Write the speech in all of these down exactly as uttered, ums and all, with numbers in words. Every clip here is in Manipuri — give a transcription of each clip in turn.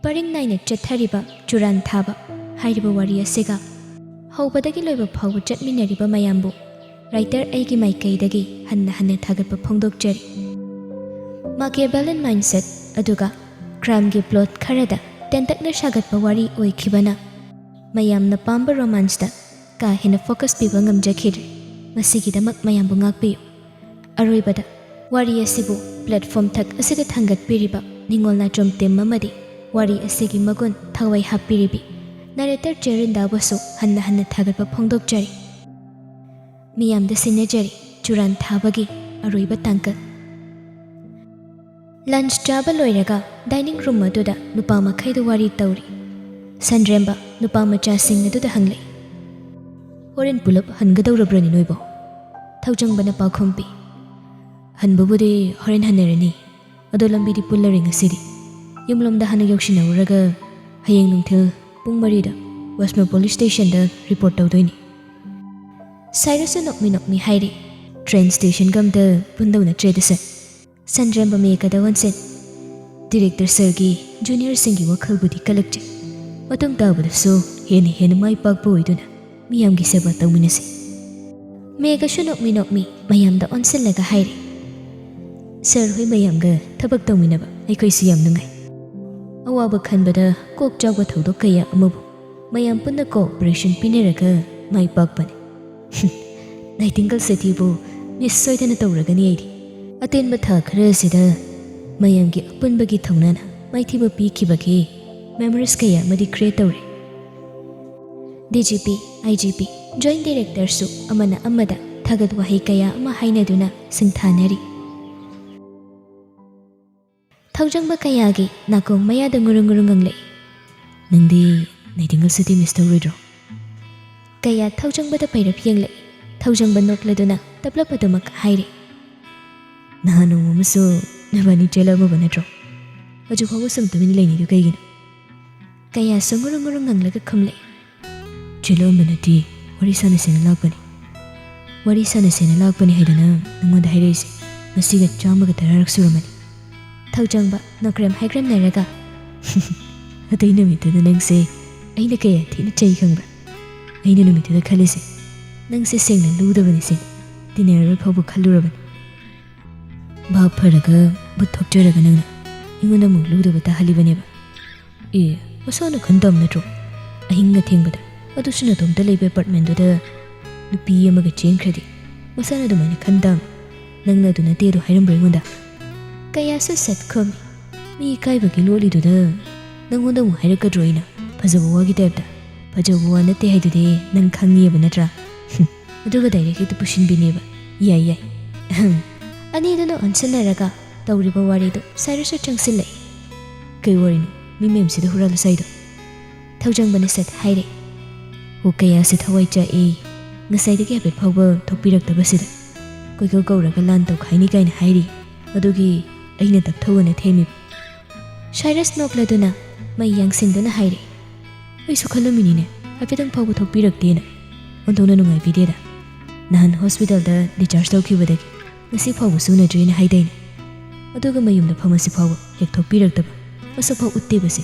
ꯄꯔꯤꯡ ꯅꯥꯏꯅ ꯆꯠꯊꯔꯤꯕ ꯆꯨꯔꯥꯟ ꯊꯥꯕ ꯍꯥꯏꯔꯤꯕ ꯋꯥꯔꯤ ꯑꯁꯤꯒ ꯍꯧꯕꯗꯒꯤ ꯂꯣꯏꯕ ꯐꯥꯎꯕ ꯆꯠꯃꯤꯟꯅꯔꯤꯕ ꯃꯌꯥꯝꯕꯨ writer ꯑꯩꯒꯤ ꯃꯥꯏꯀꯩꯗꯒꯤ ꯍꯟꯅ ꯍꯟꯅ ꯊꯥꯒꯠꯄ ꯐꯣꯡꯗꯣꯛꯆꯔꯤ꯫ Machiavellian mindset ꯑꯗꯨꯒ crimeꯒꯤ plot ꯈꯔꯗ ꯇꯦꯟꯇꯛꯅ ꯁꯥꯒꯠꯄ ꯋꯥꯔꯤ ꯑꯣꯏꯈꯤꯕꯅ ꯃꯌꯥꯝꯅ ꯄꯥꯝꯕ romanceꯇ ꯀꯥ ꯍꯦꯟꯅ focus ꯄꯤꯕ ꯉꯝꯖꯈꯤꯗ꯭ꯔꯦ꯫ ꯃꯁꯤꯒꯤꯗꯃꯛ ꯃꯌꯥꯝꯕꯨ ꯉꯥꯛꯄꯤꯌꯨ꯫ ꯑꯔꯣꯏꯕꯗ ꯋꯥꯔꯤ ꯑꯁꯤꯕꯨ platform ꯊꯛ ꯑꯁꯤꯗ ꯊꯥꯡꯒꯠꯄꯤꯔꯤꯕ ꯅꯤꯡꯉꯣꯜ ꯅꯥꯆꯣꯝ team ꯑꯃꯗꯤ ꯋꯥꯔꯤ ꯑꯁꯤꯒꯤ ꯃꯒꯨꯟ ꯊꯋꯥꯏ ꯍꯥꯞꯄꯤꯔꯤꯕꯤ narrator ꯆꯦ ꯔꯤꯟꯗꯥꯕꯨꯁꯨ ꯍꯟꯅ ꯍꯟꯅ ꯊꯥꯒꯠꯄ ꯐꯣꯡꯗꯣꯛꯆꯔꯤ꯫ ꯃꯤꯌꯥꯝꯗ ꯁꯤꯟꯅꯖꯔꯤ ꯆꯨꯔꯥꯟ ꯊꯥꯕꯒꯤ ꯑꯔꯣꯏꯕ ꯇꯥꯡꯀꯛ꯫ Lunch ꯆꯥꯕ ꯂꯣꯏꯔꯒ dining room ꯑꯗꯨꯗ ꯅꯨꯄꯥ ꯃꯈꯩꯗꯨ ꯋꯥꯔꯤ ꯇꯧꯔꯤ꯫ ꯁꯟꯗ꯭ꯔꯦꯝꯕ ꯅꯨꯄꯥ ꯃꯆꯥꯁꯤꯡ ꯑꯗꯨꯗ ꯍꯪꯂꯛꯏ, "ꯍꯣꯔꯦꯟ ꯄꯨꯂꯞ ꯍꯟꯒꯗꯧꯔꯕ꯭ꯔꯅꯤ ꯅꯣꯏꯕꯣ?" ꯊꯧꯖꯪꯕꯅ ꯄꯥꯎꯈꯨꯝ ꯄꯤ, "ꯍꯟꯕꯕꯨꯗꯤ ꯍꯣꯔꯦꯟ ꯍꯟꯅꯔꯅꯤ, ꯑꯗꯣ ꯂꯝꯕꯤꯗꯤ ꯄꯨꯜꯂꯔꯣꯏ ꯉꯁꯤꯗꯤ꯫ ꯌꯨꯝꯂꯣꯝꯗ ꯍꯥꯟꯅ ꯌꯧꯁꯤꯟꯅꯧꯔꯒ ꯍꯌꯦꯡ ꯅꯨꯡꯊꯤꯜ ꯄꯨꯡ ꯃꯔꯤꯗ ꯋꯥꯁꯃ police stationꯗ report ꯇꯧꯗꯣꯏꯅꯤ꯫" ꯁꯥꯏꯔꯁꯁꯨ ꯅꯣꯛꯃꯤ ꯅꯣꯛꯃꯤ ꯍꯥꯏꯔꯤ, "Train stationꯒ ꯑꯝꯇ ꯄꯨꯟꯗꯧ ꯅꯠꯇ꯭ꯔꯦꯗ ꯁꯥꯔ꯫" ꯁꯟꯗ꯭ꯔꯦꯝꯕ ꯃꯦꯒꯗ ꯑꯣꯟꯁꯤꯟ, "Director ꯁꯥꯔꯒꯤ juniorꯁꯤꯡꯒꯤ ꯋꯥꯈꯜꯕꯨꯗꯤ ꯀꯜꯂꯛꯆꯩ꯫ ꯃꯇꯨꯡ ꯇꯥꯕꯗꯁꯨ ꯍꯦꯟꯅ ꯍꯦꯟꯅ ꯃꯥꯏ ꯄꯥꯛꯄ ꯑꯣꯏꯗꯨꯅ ꯃꯤꯌꯥꯝꯒꯤ ꯁꯦꯕꯥ ꯇꯧꯃꯤꯟꯅꯁꯤ꯫" ꯃꯦꯒꯁꯨ ꯅꯣꯛꯃꯤ ꯅꯣꯛꯃꯤ ꯃꯌꯥꯝꯗ ꯑꯣꯟꯁꯤꯜꯂꯒ ꯍꯥꯏꯔꯤ, "ꯁꯥꯔ ꯍꯣꯏ ꯃꯌꯥꯝꯒ ꯊꯕꯛ ꯇꯧꯃꯤꯟꯅꯕ ꯑꯩꯈꯣꯏꯁꯨ ꯌꯥꯝ ꯅꯨꯡꯉꯥꯏ꯫ ꯑꯋꯥꯕ ꯈꯟꯕꯗ ꯀꯣꯛ ꯆꯥꯛꯄ ꯊꯧꯗꯣꯛ ꯀꯌꯥ ꯑꯃꯕꯨ ꯃꯌꯥꯝ ꯄꯨꯟꯅ cooperation ꯄꯤꯅꯔꯒ ꯃꯥꯏ ꯄꯥꯛꯄꯅꯤ꯫ ꯅꯥꯏꯇꯤꯡꯒꯜ ꯁꯤꯇꯤꯕꯨ miss ꯁꯣꯏꯗꯅ ꯇꯧꯔꯒꯅꯤ ꯑꯩꯗꯤ꯫ ꯑꯇꯦꯟꯕ ꯊꯥ ꯈꯔ ꯑꯁꯤꯗ ꯃꯌꯥꯝꯒꯤ ꯑꯄꯨꯟꯕꯒꯤ ꯊꯧꯅꯥꯅ ꯃꯥꯏꯊꯤꯕ ꯄꯤꯈꯤꯕꯒꯤ memories ꯀꯌꯥ ꯑꯃꯗꯤ create ꯇꯧꯔꯦ꯫" DGP, IGP, joint directorꯁꯨ ꯑꯃꯅ ꯑꯃꯗ ꯊꯥꯒꯠ ꯋꯥꯍꯩ ꯀꯌꯥ ꯑꯃ ꯍꯥꯏꯅꯗꯨꯅ ꯁꯤꯡꯊꯥꯅꯔꯤ꯫ ꯊꯧꯖꯪꯕ ꯀꯌꯥꯒꯤ ꯅꯥꯀꯣꯡ ꯃꯌꯥꯗ ꯉꯨꯔꯨꯡ ꯉꯨꯔꯨꯡ ꯉꯪꯂꯛꯏ, "ꯅꯪꯗꯤ ꯅꯥꯏꯇꯤꯡꯒꯜ ꯁꯤꯇꯤ miss ꯇꯧꯔꯣꯏꯗ꯭ꯔꯣ?" ꯀꯌꯥ ꯊꯧꯖꯪꯕꯗ ꯄꯩꯔꯞ ꯌꯦꯡꯂꯛꯏ꯫ ꯊꯧꯖꯪꯕ ꯅꯣꯛꯂꯗꯨꯅ ꯇꯞꯂꯞ ꯑꯗꯨꯃꯛ ꯍꯥꯏꯔꯤ, "ꯅꯍꯥꯟ ꯅꯣꯡꯃ ꯑꯃꯁꯨ ꯅꯕꯥꯅꯤ ꯆꯦꯜꯂꯛꯑꯝꯃꯕ ꯅꯠꯇ꯭ꯔꯣ? ꯍꯧꯖꯤꯛ ꯐꯥꯎꯕ ꯁꯨꯝ ꯇꯨꯃꯤꯟ ꯂꯩꯅꯤꯗꯨ ꯀꯩꯒꯤꯅꯣ?" ꯀꯌꯥꯁꯨ ꯉꯨꯔꯨꯡ ꯉꯨꯔꯨꯡ ꯉꯪꯂꯒ ꯈꯨꯝꯂꯛꯏ, "ꯆꯦꯜꯂꯛꯑꯝꯕ ꯅꯠꯇꯦ, ꯋꯥꯔꯤ ꯁꯥꯟꯅꯁꯦꯅ ꯂꯥꯛꯄꯅꯤ꯫ ꯋꯥꯔꯤ ꯁꯥꯟꯅꯁꯦꯅ ꯂꯥꯛꯄꯅꯤ ꯍꯥꯏꯗꯅ ꯅꯉꯣꯟꯗ ꯍꯥꯏꯔꯛꯏꯁꯦ ꯉꯁꯤꯒ ꯆꯥꯝꯃꯒ ꯇꯔꯥꯔꯛ ꯁꯨꯔꯝꯃꯅꯤ꯫" ꯊꯧꯖꯪꯕ ꯅꯣꯛꯈ꯭ꯔꯦꯝ ꯍꯥꯏꯈ꯭ꯔꯦꯝꯅꯔꯒ, ꯑꯇꯩ ꯅꯨꯃꯤꯠꯇꯨꯗ ꯅꯪꯁꯦ ꯑꯩꯅ ꯀꯌꯥ ꯊꯤꯅ ꯆꯩ ꯈꯪꯕ꯭ꯔꯥ? ꯑꯩꯅ ꯅꯨꯃꯤꯠꯇꯨꯗ ꯈꯜꯂꯤꯁꯦ, ꯅꯪꯁꯦ ꯁꯦꯡꯅ ꯂꯨꯗꯕꯅꯤ ꯁꯤꯅꯤ꯫ ꯇꯤꯟꯅꯔꯔꯣꯏ ꯐꯥꯎꯕ ꯈꯜꯂꯨꯔꯕꯅꯤ꯫ ꯚꯥꯞ ꯐꯔꯒ ꯕꯨꯠ ꯊꯣꯛꯆꯔꯒ ꯅꯪꯅ ꯑꯩꯉꯣꯟꯗ ꯑꯃꯨꯛ ꯂꯨꯗꯕ ꯇꯥꯍꯜꯂꯤꯕꯅꯦꯕ꯫ ꯑꯦ, ꯃꯁꯥꯅ ꯈꯟ ꯇꯥꯕ ꯅꯠꯇ꯭ꯔꯣ? ꯑꯍꯤꯡ ꯑꯊꯦꯡꯕꯗ, ꯑꯗꯨꯁꯨ ꯅꯇꯣꯝꯇ ꯂꯩꯕ ꯑꯦꯄꯥꯔꯠꯃꯦꯟꯗꯨꯗ ꯅꯨꯄꯤ ꯑꯃꯒ ꯆꯦꯟꯈ꯭ꯔꯗꯤ ꯃꯁꯥꯅ ꯑꯗꯨꯃꯥꯏꯅ ꯈꯟ ꯇꯥꯕꯅꯤ꯫ ꯅꯪꯅ ꯑꯗꯨ ꯅꯠꯇꯦ ꯑꯗꯨ ꯍꯥꯏꯔꯝꯕ꯭ꯔꯣ ꯑꯩꯉꯣꯟꯗ? ꯀꯌꯥꯁꯨ ꯁꯠ ꯈꯨꯝꯃꯤ꯫ ꯃꯤ ꯏꯀꯥꯏꯕꯒꯤ ꯂꯣꯠꯂꯤꯗꯨꯗ ꯅꯪꯉꯣꯟꯗ ꯑꯃꯨꯛ ꯍꯥꯏꯔꯛꯀꯗ꯭ꯔꯣ ꯑꯩꯅ? ꯐꯖꯕ ꯋꯥꯒꯤ ꯇꯥꯏꯞꯇ꯫ ꯐꯖꯕ ꯋꯥ ꯅꯠꯇꯦ ꯍꯥꯏꯗꯨꯗꯤ ꯅꯪ ꯈꯪꯉꯤꯑꯕ ꯅꯠꯇ꯭ꯔꯥ? ꯑꯗꯨꯒ ꯗꯥꯏꯔꯦꯛ ꯍꯦꯛꯇ ꯄꯨꯁꯤꯟꯕꯤꯅꯦꯕ꯫ ꯌꯥꯏ, ꯌꯥꯏ꯫ ꯑꯍꯝ꯫ ꯑꯅꯤꯗꯨꯅ ꯑꯣꯟꯁꯤꯟꯅꯔꯒ ꯇꯧꯔꯤꯕ ꯋꯥꯔꯤꯗꯨ ꯁꯥꯏꯔꯁꯁꯨ ꯆꯪꯁꯤꯜꯂꯛꯏ꯫ "ꯀꯩ ꯋꯥꯔꯤꯅꯣ? ꯃꯤ ꯃꯌꯥꯝꯁꯤꯗ ꯍꯨꯔꯥꯜꯂ ꯁꯥꯏꯗꯣ?" ꯊꯧꯖꯪꯕꯅ ꯁꯠ ꯍꯥꯏꯔꯦ꯫ "ꯑꯣ, ꯀꯌꯥꯁꯦ ꯊꯋꯥꯏ ꯆꯥꯛꯑꯦ꯫ ꯉꯁꯥꯏꯗꯒꯤ ꯍꯥꯏꯐꯦꯠ ꯐꯥꯎꯕ ꯊꯣꯛꯄꯤꯔꯛꯇꯕꯁꯤꯗ꯫ ꯀꯣꯏꯀꯧ ꯀꯧꯔꯒ ꯂꯥꯟ ꯇꯧꯈꯥꯏꯅꯤ ꯀꯥꯏꯅ ꯍꯥꯏꯔꯤ꯫ ꯑꯗꯨꯒꯤ ꯑꯩꯅ ꯇꯞꯊꯧꯑꯅ ꯊꯦꯝꯃꯤꯕ꯫" ꯁꯥꯏꯔꯁ ꯅꯣꯛꯂꯗꯨꯅ ꯃꯩ ꯌꯥꯡꯁꯤꯟꯗꯨꯅ ꯍꯥꯏꯔꯦ꯫ "ꯑꯩꯁꯨ ꯈꯜꯂꯝꯃꯤꯅꯤꯅꯦ, ꯍꯥꯏꯐꯦꯠꯇꯪ ꯐꯥꯎꯕ ꯊꯣꯛꯄꯤꯔꯛꯇꯦꯅ꯫ ꯑꯣꯟꯊꯣꯛꯅ ꯅꯨꯡꯉꯥꯏꯕꯤꯗꯦꯗ꯫ ꯅꯍꯥꯟ ꯍꯣꯁꯄꯤꯇꯥꯜꯗ ꯗꯤꯆꯥꯔꯖ ꯇꯧꯈꯤꯕꯗꯒꯤ ꯉꯁꯤ ꯐꯥꯎꯕꯁꯨ ꯎꯅꯗ꯭ꯔꯤꯅ ꯍꯥꯏꯗꯥꯏꯅꯦ? ꯑꯗꯨꯒ ꯃꯌꯨꯝꯗ ꯐꯝꯃꯁꯤ ꯐꯥꯎꯕ ꯍꯦꯛ ꯊꯣꯛꯄꯤꯔꯛꯇꯕ꯫ ꯃꯁꯛ ꯐꯥꯎ ꯎꯠꯇꯦꯕꯁꯦ꯫"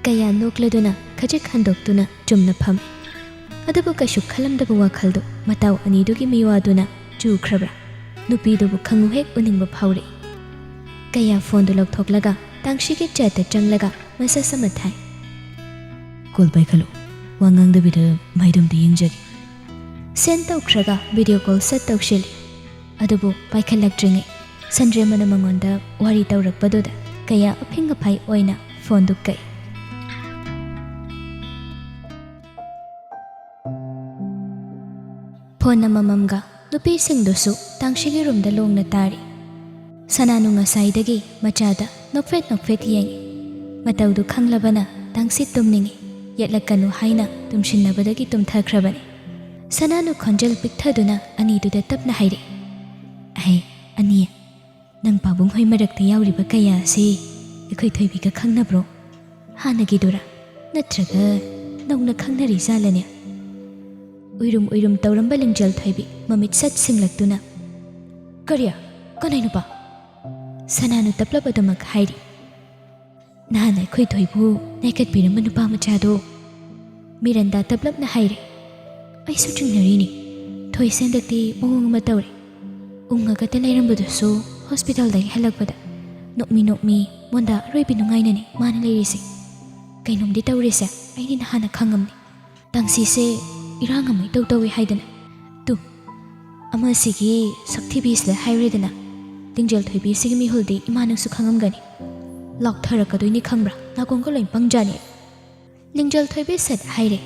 ꯀꯌꯥ ꯅꯣꯛꯂꯗꯨꯅ ꯈꯖꯤꯛ ꯍꯟꯗꯣꯛꯇꯨꯅ ꯆꯨꯝꯅ ꯐꯝꯃꯤ꯫ ꯑꯗꯨꯕꯨ ꯀꯩꯁꯨ ꯈꯜꯂꯝꯗꯕ ꯋꯥꯈꯜꯗꯨ ꯃꯇꯥꯎ ꯑꯅꯤꯗꯨꯒꯤ ꯃꯤꯋꯥꯗꯨꯅ ꯆꯨꯈ꯭ꯔꯕ꯭ꯔꯥ? ꯅꯨꯄꯤꯗꯨꯕꯨ ꯈꯪꯉꯨ ꯍꯦꯛ ꯎꯅꯤꯡꯕ ꯐꯥꯎꯔꯛꯏ꯫ ꯀꯌꯥ ꯐꯣꯟꯗꯨ ꯂꯧꯊꯣꯛꯂꯒ ꯇꯥꯡꯁꯤꯒꯤ ꯆꯦꯠꯇ ꯆꯪꯂꯒ ꯃꯦꯁꯦꯖ ꯑꯃ ꯊꯥꯏ꯫ "ꯀꯣꯜ ꯄꯥꯏꯈꯠꯂꯨ꯫ ꯋꯥ ꯉꯥꯡꯗꯕꯤꯗ ꯃꯥꯏꯗꯣꯝꯗ ꯌꯦꯡꯖꯒꯦ꯫" ꯁꯦꯟ ꯇꯧꯈ꯭ꯔꯒ ꯚꯤꯗꯤꯑꯣ ꯀꯣꯜ ꯁꯠ ꯇꯧꯁꯤꯜꯂꯤ꯫ ꯑꯗꯨꯕꯨ ꯄꯥꯏꯈꯠꯂꯛꯇ꯭ꯔꯤꯉꯩ ꯁꯟꯗ꯭ꯔꯦꯝꯕꯅ ꯃꯉꯣꯟꯗ ꯋꯥꯔꯤ ꯇꯧꯔꯛꯄꯗꯨꯗ ꯀꯌꯥ ꯑꯐꯤꯡ ꯑꯐꯥꯏ ꯑꯣꯏꯅ ꯐꯣꯟꯗꯨ ꯀꯛꯏ꯫ ꯐꯣꯟ ꯑꯃꯃꯝꯒ ꯅꯨꯄꯤꯁꯤꯡꯗꯨꯁꯨ ꯇꯥꯡꯁꯤꯒꯤ ꯔꯨꯝꯗ ꯂꯣꯡꯅ ꯇꯥꯔꯤ꯫ ꯁꯅꯥꯅꯨ ꯉꯁꯥꯏꯗꯒꯤ ꯃꯆꯥꯗ ꯅꯣꯛꯐꯦꯠ ꯅꯣꯛꯐꯦꯠ ꯌꯦꯡꯉꯤ꯫ ꯃꯇꯧꯗꯨ ꯈꯪꯂꯕꯅ ꯇꯥꯡꯁꯤ ꯇꯨꯝꯅꯤꯡꯉꯤ꯫ ꯌꯦꯠꯂꯛꯀꯅꯨ ꯍꯥꯏꯅ ꯇꯨꯝꯁꯤꯟꯅꯕꯗꯒꯤ ꯇꯨꯝꯊꯈ꯭ꯔꯕꯅꯤ꯫ ꯁꯅꯥꯅꯨ ꯈꯣꯟꯖꯦꯜ ꯄꯤꯛꯊꯗꯨꯅ ꯑꯅꯤꯗꯨꯗ ꯇꯞꯅ ꯍꯥꯏꯔꯛꯏ, "ꯑꯍꯦ, ꯑꯅꯤ, ꯅꯪ ꯄꯥꯕꯨꯡ ꯍꯣꯏ ꯃꯔꯛꯇ ꯌꯥꯎꯔꯤꯕ ꯀꯌꯥ ꯑꯁꯤ ꯑꯩꯈꯣꯏ ꯊꯣꯏꯕꯤꯒ ꯈꯪꯅꯕ꯭ꯔꯣ? ꯍꯥꯟꯅꯒꯤꯗꯨꯔꯥ? ꯅꯠꯇ꯭ꯔꯒ ꯅꯧꯅ ꯈꯪꯅꯔꯤ ꯖꯥꯠꯂꯅꯦ?" ꯎꯏꯔꯨꯝ ꯎꯏꯔꯨꯝ ꯇꯧꯔꯝꯕ ꯂꯤꯡꯖꯦꯜ ꯊꯣꯏꯕꯤ ꯃꯃꯤꯠ ꯁꯠ ꯁꯤꯡꯂꯛꯇꯨꯅ, "ꯀꯔꯤ? ꯀꯅꯥꯏ ꯅꯨꯄꯥ?" ꯁꯅꯥꯅꯨ ꯇꯞꯂꯕ ꯑꯗꯨꯃꯛ ꯍꯥꯏꯔꯤ꯫ ꯅꯍꯥꯟ ꯑꯩꯈꯣꯏ ꯊꯣꯏꯕꯨ ꯅꯥꯏꯀꯠꯄꯤꯔꯝꯕ ꯅꯨꯄꯥ ꯃꯆꯥꯗꯣ꯫ ꯃꯤꯔꯟꯗꯥ ꯇꯞꯂꯞꯅ ꯍꯥꯏꯔꯦ꯫ ꯑꯩꯁꯨ ꯆꯤꯡꯅꯔꯤꯅꯤ꯫ ꯊꯣꯏꯁꯦ ꯍꯟꯗꯛꯇꯤ ꯃꯑꯣꯡ ꯑꯃ ꯇꯧꯔꯦ꯫ ꯎꯪꯉꯒꯇ ꯂꯩꯔꯝꯕꯗꯨꯁꯨ ꯍꯣꯁꯄꯤꯇꯥꯜꯗꯒꯤ ꯍꯜꯂꯛꯄꯗ ꯅꯣꯛꯃꯤ ꯅꯣꯛꯃꯤ ꯃꯣꯟꯗꯥ ꯑꯔꯣꯏꯕꯤ ꯅꯨꯡꯉꯥꯏꯅꯅꯤ ꯃꯥꯅ ꯂꯩꯔꯤꯁꯦ꯫ ꯀꯩꯅꯣꯝꯗꯤ ꯇꯧꯔꯦꯁꯦ, ꯑꯩꯗꯤ ꯅꯍꯥꯟꯅ ꯈꯪꯉꯝꯅꯤ꯫ ꯇꯥꯡꯁꯤꯁꯦ ꯏꯔꯥꯡ ꯑꯃ ꯏꯇꯧ ꯇꯧꯏ ꯍꯥꯏꯗꯅ꯫ ꯇꯨ, ꯑꯃꯁꯤꯒꯤ ꯁꯛꯊꯤꯕꯤꯁꯤꯗ ꯍꯥꯏꯔꯦꯗꯅ꯫ ꯂꯤꯡꯖꯦꯜ ꯊꯣꯏꯕꯤꯁꯤꯒꯤ ꯃꯤꯍꯨꯜꯗꯤ ꯏꯃꯥ ꯅꯪꯁꯨ ꯈꯪꯉꯝꯒꯅꯤ꯫ ꯂꯥꯎꯊꯔꯛꯀꯗꯣꯏꯅꯤ ꯈꯪꯕ꯭ꯔꯥ? ꯅꯥꯀꯣꯡꯒ ꯂꯣꯏ ꯄꯪꯖꯥꯅꯤ꯫ ꯂꯤꯡꯖꯦꯜ ꯊꯣꯏꯕꯤ ꯁꯠ ꯍꯥꯏꯔꯦ꯫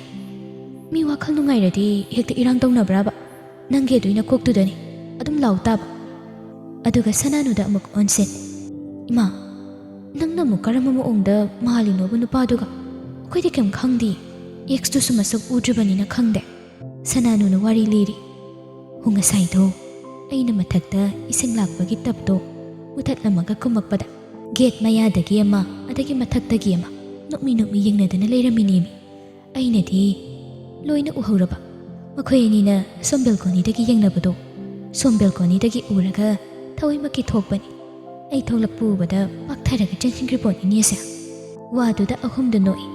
ꯃꯤ ꯋꯥꯈꯜ ꯅꯨꯡꯉꯥꯏꯔꯗꯤ ꯍꯦꯛꯇ ꯏꯔꯥꯡ ꯇꯧꯅꯕ꯭ꯔꯕ? ꯅꯪꯒꯤ ꯑꯗꯨꯏ ꯅꯀꯣꯛꯇꯨꯗꯅꯤ ꯑꯗꯨꯝ ꯂꯥꯎ ꯇꯥꯕ꯫ ꯑꯗꯨꯒ ꯁꯅꯥꯅꯨꯗ ꯑꯃꯨꯛ ꯑꯣꯟꯁꯤꯟ꯫ ꯏꯃꯥ, ꯅꯪꯅ ꯑꯃꯨꯛ ꯀꯔꯝꯕ ꯃꯑꯣꯡꯗ ꯃꯥꯜꯂꯤꯅꯣꯕ ꯅꯨꯄꯥꯗꯨꯒ? ꯑꯩꯈꯣꯏꯗꯤ ꯀꯩꯝ ꯈꯪꯗꯦ꯫ ꯑꯦꯛꯁꯇꯨꯁꯨ ꯃꯁꯛ ꯎꯗ꯭ꯔꯤꯕꯅꯤꯅ ꯈꯪꯗꯦ꯫ ꯁꯅꯥꯅꯨꯅ ꯋꯥꯔꯤ ꯂꯤꯔꯤ꯫ ꯍꯣ, ꯉꯁꯥꯏꯗꯣ ꯑꯩꯅ ꯃꯊꯛꯇ ꯏꯁꯤꯡ ꯂꯥꯛꯄꯒꯤ ꯇꯞꯇꯣ ꯃꯨꯊꯠꯂꯝꯃꯒ ꯀꯨꯝꯃꯛꯄꯗ ꯒꯦꯠ ꯃꯌꯥꯗꯒꯤ ꯑꯃ, ꯑꯗꯒꯤ ꯃꯊꯛꯇꯒꯤ ꯑꯃ ꯅꯣꯛꯃꯤ ꯅꯣꯛꯃꯤ ꯌꯦꯡꯅꯗꯅ ꯂꯩꯔꯝꯃꯤꯅꯦꯃꯤ꯫ ꯑꯩꯅꯗꯤ ꯂꯣꯏꯅ ꯎꯍꯧꯔꯕ꯫ ꯃꯈꯣꯏ ꯑꯅꯤꯅ ꯁꯣꯝ ꯕꯦꯜꯀꯣꯅꯤꯗꯒꯤ ꯌꯦꯡꯅꯕꯗꯣ ꯁꯣꯝ ꯕꯦꯜꯀꯣꯅꯤꯗꯒꯤ ꯎꯔꯒ ꯊꯋꯥꯏꯃꯛꯀꯤ ꯊꯣꯛꯄꯅꯤ꯫ ꯑꯩ ꯊꯣꯛꯂꯛꯄ ꯎꯕꯗ ꯄꯥꯛꯊꯔꯒ ꯆꯦꯟꯁꯤꯟꯈ꯭ꯔꯤ ꯄꯣꯠꯅꯤꯅꯦꯁꯦ꯫ ꯋꯥꯗꯨꯗ ꯑꯍꯨꯝꯗ ꯅꯣꯛꯏ꯫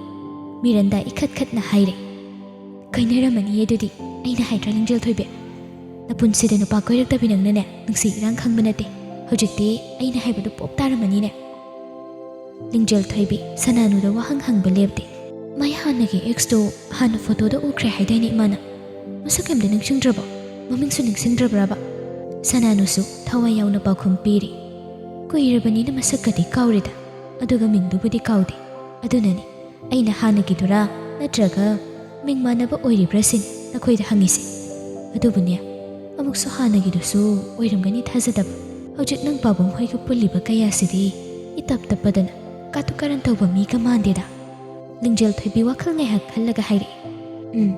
ꯃꯤꯔꯟꯗꯥ ꯏꯈꯠ ꯈꯠꯅ ꯍꯥꯏꯔꯦ꯫ ꯀꯩꯅꯔꯝꯃꯅꯤ ꯑꯗꯨꯗꯤ꯫ ꯑꯩꯅ ꯍꯥꯏꯗ꯭ꯔꯥ ꯂꯤꯡꯖꯦꯜ ꯊꯣꯏꯕꯤ? ꯅꯄꯨꯟꯁꯤꯗ ꯅꯨꯄꯥ ꯀꯣꯏꯔꯛꯇꯕꯤ ꯅꯪꯅꯅꯦ ꯅꯨꯡꯁꯤ ꯏꯔꯥꯡ ꯈꯪꯕ ꯅꯠꯇꯦ꯫ ꯍꯧꯖꯤꯛꯇꯤ ꯑꯩꯅ ꯍꯥꯏꯕꯗꯨ ꯄꯣꯞ ꯇꯥꯔꯝꯃꯅꯤꯅꯦ꯫ ꯂꯤꯡꯖꯦꯜ ꯊꯣꯏꯕꯤ ꯁꯅꯥꯅꯨꯗ ꯋꯥꯍꯪ ꯍꯪꯕ ꯂꯦꯞꯇꯦ꯫ ꯃꯥꯏ ꯍꯥꯟꯅꯒꯤ ꯑꯦꯛꯁꯇꯣ ꯍꯥꯟꯅ ꯐꯣꯇꯣꯗ ꯎꯈ꯭ꯔꯦ ꯍꯥꯏꯗꯥꯏꯅꯦ ꯏꯃꯥꯅ? ꯃꯁꯛ ꯀꯩꯝꯇ ꯅꯤꯡꯁꯤꯡꯗ꯭ꯔꯕꯣ? ꯃꯃꯤꯡꯁꯨ ꯅꯤꯡꯁꯤꯡꯗ꯭ꯔꯕ꯭ꯔꯕ? ꯁꯅꯥꯅꯨꯁꯨ ꯊꯋꯥꯏ ꯌꯥꯎꯅ ꯄꯥꯎꯈꯨꯝ ꯄꯤꯔꯤ꯫ ꯀꯨꯏꯔꯕꯅꯤꯅ ꯃꯁꯛꯀꯗꯤ ꯀꯥꯎꯔꯦꯗ, ꯑꯗꯨꯒ ꯃꯤꯡꯗꯨꯕꯨꯗꯤ ꯀꯥꯎꯗꯦ꯫ ꯑꯗꯨꯅꯅꯤ ꯑꯩꯅ ꯍꯥꯟꯅꯒꯤꯗꯨꯔꯥ ꯅꯠꯇ꯭ꯔꯒ ꯃꯤꯡ ꯃꯥꯟꯅꯕ ꯑꯣꯏꯔꯤꯕ꯭ꯔꯥ ꯁꯤꯅꯤ ꯅꯈꯣꯏꯗ ꯍꯪꯉꯤꯁꯦ꯫ ꯑꯗꯨꯕꯨꯅꯦ, ꯑꯃꯨꯛꯁꯨ ꯍꯥꯟꯅꯒꯤꯗꯨꯁꯨ ꯑꯣꯏꯔꯝꯒꯅꯤ ꯊꯥꯖꯗꯕ꯫ ꯍꯧꯖꯤꯛ ꯅꯪ ꯄꯥꯕꯨꯡ ꯍꯣꯏꯒ ꯄꯨꯜꯂꯤꯕ ꯀꯌꯥꯁꯤꯗꯤ ꯏꯇꯞ ꯇꯞꯄꯗꯅ ꯀꯥꯇꯨ ꯀꯥꯔꯟ ꯇꯧꯕ ꯃꯤꯒ ꯃꯥꯟꯗꯦꯗ꯫ ꯂꯤꯡꯖꯦꯜ ꯊꯣꯏꯕꯤ ꯋꯥꯈꯜ ꯉꯥꯏꯍꯥꯛ ꯈꯜꯂꯒ ꯍꯥꯏꯔꯛꯏ꯫ ꯎꯝ,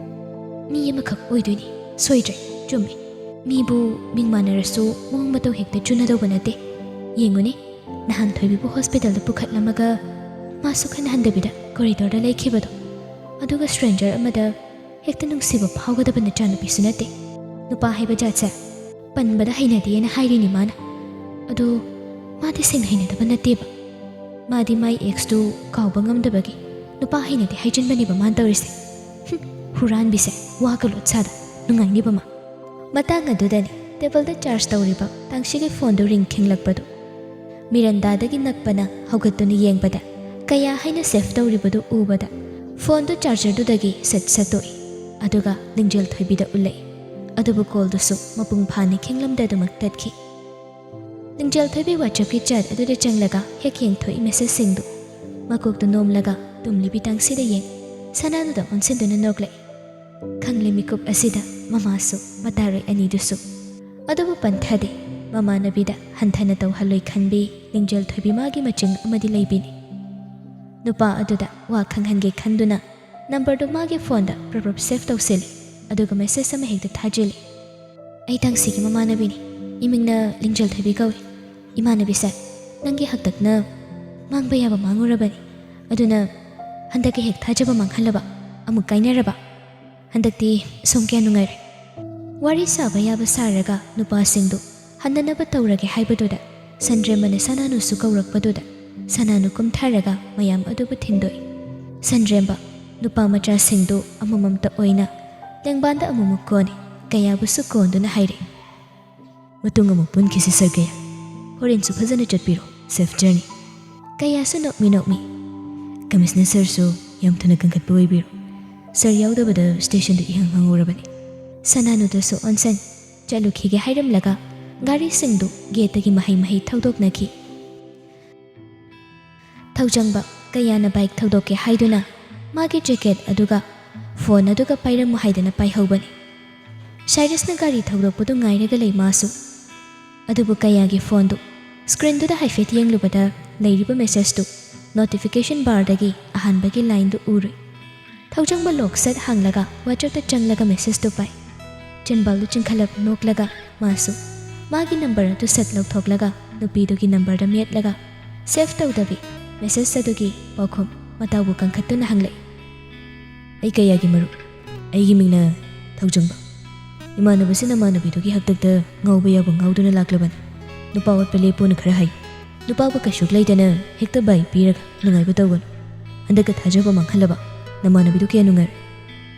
ꯃꯤ ꯑꯃꯈꯛ ꯑꯣꯏꯗꯣꯏꯅꯤ꯫ ꯁꯣꯏꯗ꯭ꯔꯦ, ꯆꯨꯝꯃꯦ꯫ ꯃꯤꯕꯨ ꯃꯤꯡ ꯃꯥꯟꯅꯔꯁꯨ ꯃꯑꯣꯡ ꯃꯇꯧ ꯍꯦꯛꯇ ꯆꯨꯅꯗꯧꯕ ꯅꯠꯇꯦ꯫ ꯌꯦꯡꯉꯨꯅꯦ, ꯅꯍꯥꯟ ꯊꯣꯏꯕꯤꯕꯨ ꯍꯣꯁꯄꯤꯇꯥꯜꯗ ꯄꯨꯈꯠꯂꯝꯃꯒ ꯃꯥ ꯁꯨꯛꯍꯟ ꯍꯟꯗꯕꯤꯗ ꯀꯣꯔꯤꯗꯣꯔꯗ ꯂꯩꯈꯤꯕꯗꯣ, ꯑꯗꯨꯒ ꯁ꯭ꯇ꯭ꯔꯦꯟꯖꯔ ꯑꯃꯗ ꯍꯦꯛꯇ ꯅꯨꯡꯁꯤꯕ ꯐꯥꯎꯒꯗꯕ ꯅꯆꯥꯅꯨꯄꯤꯁꯨ ꯅꯠꯇꯦ꯫ ꯅꯨꯄꯥ ꯍꯥꯏꯕ ꯖꯥꯠꯁꯦ ꯄꯟꯕꯗ ꯍꯩꯅꯗꯦꯅ ꯍꯥꯏꯔꯤꯅꯤ ꯃꯥꯅ꯫ ꯑꯗꯣ ꯃꯥꯗꯤ ꯁꯦꯡꯅ ꯍꯩꯅꯗꯕ ꯅꯠꯇꯦꯕ꯫ ꯃꯥꯗꯤ ꯃꯥꯏ ꯑꯦꯛꯁꯇꯨ ꯀꯥꯎꯕ ꯉꯝꯗꯕꯒꯤ ꯅꯨꯄꯥ ꯍꯩꯅꯗꯦ ꯍꯥꯏꯖꯤꯟꯕꯅꯦꯕ ꯃꯥꯅ ꯇꯧꯔꯤꯁꯦ꯫ ꯍꯨꯝ, ꯍꯨꯔꯥꯟꯕꯤꯁꯦ, ꯋꯥꯒ ꯂꯣꯠ ꯁꯥꯗ, ꯅꯨꯡꯉꯥꯏꯅꯤꯕ ꯃꯥ꯫ ꯃꯇꯥꯡ ꯑꯗꯨꯗꯅꯤ ꯇꯦꯕꯜꯗ ꯆꯥꯔꯖ ꯇꯧꯔꯤꯕ ꯇꯥꯡꯁꯤꯒꯤ ꯐꯣꯟꯗꯨ ꯔꯤꯡ ꯈꯤꯡꯂꯛꯄꯗꯨ꯫ ꯃꯤꯔꯟꯗꯥꯗꯒꯤ ꯅꯛꯄꯅ ꯍꯧꯒꯠꯇꯨꯅ ꯌꯦꯡꯕꯗ ꯀꯌꯥ ꯍꯥꯏꯅ ꯁꯦꯐ ꯇꯧꯔꯤꯕꯗꯨ ꯎꯕꯗ ꯐꯣꯟꯗꯨ ꯆꯥꯔꯖꯔꯗꯨꯗꯒꯤ ꯁꯠ ꯁꯠꯇꯣꯛꯏ꯫ ꯑꯗꯨꯒ ꯂꯤꯡꯖꯦꯜ ꯊꯣꯏꯕꯤꯗ ꯎꯠꯂꯛꯏ꯫ ꯑꯗꯨꯕꯨ ꯀꯣꯜꯗꯨꯁꯨ ꯃꯄꯨꯡ ꯐꯥꯅ ꯈꯤꯡꯂꯝꯗꯗꯨꯃꯛ ꯇꯠꯈꯤ꯫ ꯂꯤꯡꯖꯦꯜ ꯊꯣꯏꯕꯤ ꯋꯥꯆꯞꯀꯤ ꯆꯦꯠ ꯑꯗꯨꯗ ꯆꯪꯂꯒ ꯍꯦꯛ ꯌꯦꯡꯊꯣꯛꯏ ꯃꯦꯁꯦꯖꯁꯤꯡꯗꯨ꯫ ꯃꯀꯣꯛꯇꯨ ꯅꯣꯝꯂꯒ ꯇꯨꯝꯂꯤꯕꯤ ꯇꯥꯡꯁꯤꯗ ꯌꯦꯡ ꯁꯅꯥꯅꯨꯗ ꯑꯣꯟꯁꯤꯟꯗꯨꯅ ꯅꯣꯛꯂꯛꯏ꯫ ꯈꯪꯂꯦ ꯃꯤꯀꯨꯞ ꯑꯁꯤꯗ ꯃꯃꯥꯁꯨ ꯃꯇꯥꯔꯣꯏ ꯑꯅꯤꯗꯨꯁꯨ꯫ ꯑꯗꯨꯕꯨ ꯄꯟꯊꯗꯦ꯫ ꯃꯃꯥꯟꯅꯕꯤꯗ ꯍꯟꯊꯅ ꯇꯧꯍꯜꯂꯣꯏ ꯈꯟꯕꯤ ꯂꯤꯡꯖꯦꯜ ꯊꯣꯏꯕꯤ ꯃꯥꯒꯤ ꯃꯆꯤꯡ ꯑꯃꯗꯤ ꯂꯩꯕꯤꯅꯤ꯫ ꯅꯨꯄꯥ ꯑꯗꯨꯗ ꯋꯥ ꯈꯪꯍꯟꯒꯦ ꯈꯟꯗꯨꯅ ꯅꯝꯕꯔꯗꯨ ꯃꯥꯒꯤ ꯐꯣꯟꯗ ꯄ꯭ꯔꯞ ꯄ꯭ꯔꯞ ꯁꯦꯚ ꯇꯧꯁꯤꯜꯂꯤ꯫ ꯑꯗꯨꯒ ꯃꯦꯁꯦꯖ ꯑꯃ ꯍꯦꯛꯇ ꯊꯥꯖꯤꯜꯂꯤ꯫ "ꯑꯩ ꯇꯥꯡꯁꯤꯒꯤ ꯃꯃꯥꯟꯅꯕꯤꯅꯤ꯫ ꯏꯃꯤꯡꯅ ꯂꯤꯡꯖꯦꯜ ꯊꯣꯏꯕꯤ ꯀꯧꯏ꯫ ꯏꯃꯥꯟꯅꯕꯤ ꯁꯥꯔ, ꯅꯪꯒꯤ ꯍꯥꯛꯇꯛꯅ ꯃꯥꯡꯕ ꯌꯥꯕ ꯃꯥꯡꯉꯨꯔꯕꯅꯤ꯫ ꯑꯗꯨꯅ ꯍꯟꯗꯛꯀ ꯍꯦꯛ ꯊꯥꯖꯕ ꯃꯥꯡꯍꯜꯂꯕ, ꯑꯃꯨꯛ ꯀꯥꯏꯅꯔꯕ꯫ ꯍꯟꯗꯛꯇꯤ ꯁꯣꯝ ꯀꯌꯥ ꯅꯨꯡꯉꯥꯏꯔꯦ꯫" ꯋꯥꯔꯤ ꯁꯥꯕ ꯌꯥꯕ ꯁꯥꯔꯒ ꯅꯨꯄꯥꯁꯤꯡꯗꯨ ꯍꯟꯅꯅꯕ ꯇꯧꯔꯒꯦ ꯍꯥꯏꯕꯗꯨꯗ ꯁꯟꯗ꯭ꯔꯦꯝꯕꯅ ꯁꯅꯥꯅꯨꯁꯨ ꯀꯧꯔꯛꯄꯗꯨꯗ ꯁꯅꯥꯅꯨ ꯀꯨꯝꯊꯔꯒ ꯃꯌꯥꯝ ꯑꯗꯨꯕꯨ ꯊꯤꯟꯗꯣꯛꯏ꯫ ꯁꯟꯗ꯭ꯔꯦꯝꯕ, ꯅꯨꯄꯥ ꯃꯆꯥꯁꯤꯡꯗꯨ ꯑꯃꯃꯝꯇ ꯑꯣꯏꯅ ꯂꯦꯡꯕꯥꯟꯗ ꯑꯃꯨꯛꯃꯨꯛ ꯀꯣꯟꯅꯤ꯫ ꯀꯌꯥꯕꯨꯁꯨ ꯀꯣꯟꯗꯨꯅ ꯍꯥꯏꯔꯛꯏ꯫ "ꯃꯇꯨꯡ ꯑꯃꯨꯛ ꯄꯨꯟꯈꯤꯁꯤ ꯁꯥꯔ ꯀꯌꯥ꯫ ꯍꯣꯔꯦꯟꯁꯨ ꯐꯖꯅ ꯆꯠꯄꯤꯔꯣ꯫ Safe journey." ꯀꯌꯥꯁꯨ ꯅꯣꯛꯃꯤ ꯅꯣꯛꯃꯤ꯫ "ꯀꯃꯤꯁꯅꯔ ꯁꯥꯔꯁꯨ ꯌꯥꯝ ꯊꯨꯅ ꯀꯟꯈꯠꯄ ꯑꯣꯏꯕꯤꯔꯣ꯫ ꯁꯥꯔ ꯌꯥꯎꯗꯕꯗ ꯁ꯭ꯇꯦꯁꯟꯗꯨ ꯏꯍꯥꯡ ꯍꯥꯡꯍꯧꯔꯕꯅꯤ꯫" ꯁꯅꯥꯅꯨꯗꯁꯨ ꯑꯣꯟꯁꯟ ꯆꯠꯂꯨꯈꯤꯒꯦ ꯍꯥꯏꯔꯝꯂꯒ ꯒꯥꯔꯤꯁꯤꯡꯗꯨ ꯒꯦꯠꯇꯒꯤ ꯃꯍꯩ ꯃꯍꯩ ꯊꯧꯗꯣꯛꯅꯈꯤ꯫ ꯊꯧꯖꯪꯕ ꯀꯌꯥꯅ ꯕꯥꯏꯛ ꯊꯧꯗꯣꯛꯀꯦ ꯍꯥꯏꯗꯨꯅ ꯃꯥꯒꯤ ꯖꯦꯀꯦꯠ ꯑꯗꯨꯒ ꯐꯣꯟ ꯑꯗꯨꯒ ꯄꯥꯏꯔꯝꯃꯨ ꯍꯥꯏꯗꯅ ꯄꯥꯏꯍꯧꯕꯅꯤ꯫ ꯁꯥꯏꯔꯁꯅ ꯒꯥꯔꯤ ꯊꯧꯗꯣꯛꯄꯗꯨ ꯉꯥꯏꯔꯒ ꯂꯩ ꯃꯥꯁꯨ꯫ ꯑꯗꯨꯕꯨ ꯀꯌꯥꯒꯤ ꯐꯣꯟꯗꯨ ꯁ꯭ꯀ꯭ꯔꯤꯟꯗꯨꯗ ꯍꯥꯏꯐꯦꯠ ꯌꯦꯡꯂꯨꯕꯗ ꯂꯩꯔꯤꯕ ꯃꯦꯁꯦꯖꯇꯨ ꯅꯣꯇꯤꯐꯤꯀꯦꯁꯟ ꯕꯥꯔꯗꯒꯤ ꯑꯍꯥꯟꯕꯒꯤ ꯂꯥꯏꯟꯗꯨ ꯎꯔꯨꯏ꯫ ꯊꯧꯖꯪꯕ ꯂꯣꯛ ꯁꯠ ꯍꯥꯡꯂꯒ ꯋꯥꯆꯞꯇ ꯆꯪꯂꯒ ꯃꯦꯁꯦꯖꯇꯨ ꯄꯥꯏ꯫ ꯆꯤꯟꯕꯥꯜꯗꯨ ꯆꯤꯡꯈꯠꯂꯞ ꯅꯣꯛꯂꯒ ꯃꯥꯁꯨ ꯃꯥꯒꯤ ꯅꯝꯕꯔ ꯑꯗꯨ ꯁꯠ ꯂꯧꯊꯣꯛꯂꯒ ꯅꯨꯄꯤꯗꯨꯒꯤ ꯅꯝꯕꯔꯗ ꯃꯦꯠꯂꯒ ꯁꯦꯚ ꯇꯧꯗꯕꯤ ꯃꯦꯁꯦꯖ ꯑꯗꯨꯒꯤ ꯄꯥꯎꯈꯨꯝ ꯃꯇꯥꯎꯕꯨ ꯀꯟꯈꯠꯇꯨꯅ ꯍꯪꯂꯛꯏ꯫ "ꯑꯩ ꯀꯌꯥꯒꯤ ꯃꯔꯨꯞ? ꯑꯩꯒꯤ ꯃꯤꯡꯅ ꯊꯧꯖꯪꯕ꯫ ꯏꯃꯥꯟꯅꯕꯁꯤ ꯅꯃꯥꯟꯅꯕꯤꯗꯨꯒꯤ ꯍꯥꯛꯇꯛꯇ ꯉꯥꯎꯕ ꯌꯥꯕ ꯉꯥꯎꯗꯨꯅ ꯂꯥꯛꯂꯕꯅꯤ꯫ ꯅꯨꯄꯥ ꯑꯣꯠꯄ ꯂꯦꯞꯄꯣꯅ ꯈꯔ ꯍꯥꯏ꯫" ꯅꯨꯄꯥꯕꯨ ꯀꯩꯁꯨ ꯂꯩꯇꯅ ꯍꯦꯛꯇ ꯕꯥꯏ ꯄꯤꯔꯒ ꯅꯨꯡꯉꯥꯏꯕ ꯇꯧꯒꯅꯨ꯫ ꯍꯟꯗꯛꯀ ꯊꯥꯖꯕ ꯃꯥꯡꯍꯜꯂꯕ ꯅꯃꯥꯟꯅꯕꯤꯗꯨ ꯀꯌꯥ ꯅꯨꯡꯉꯥꯏꯔꯣꯏ꯫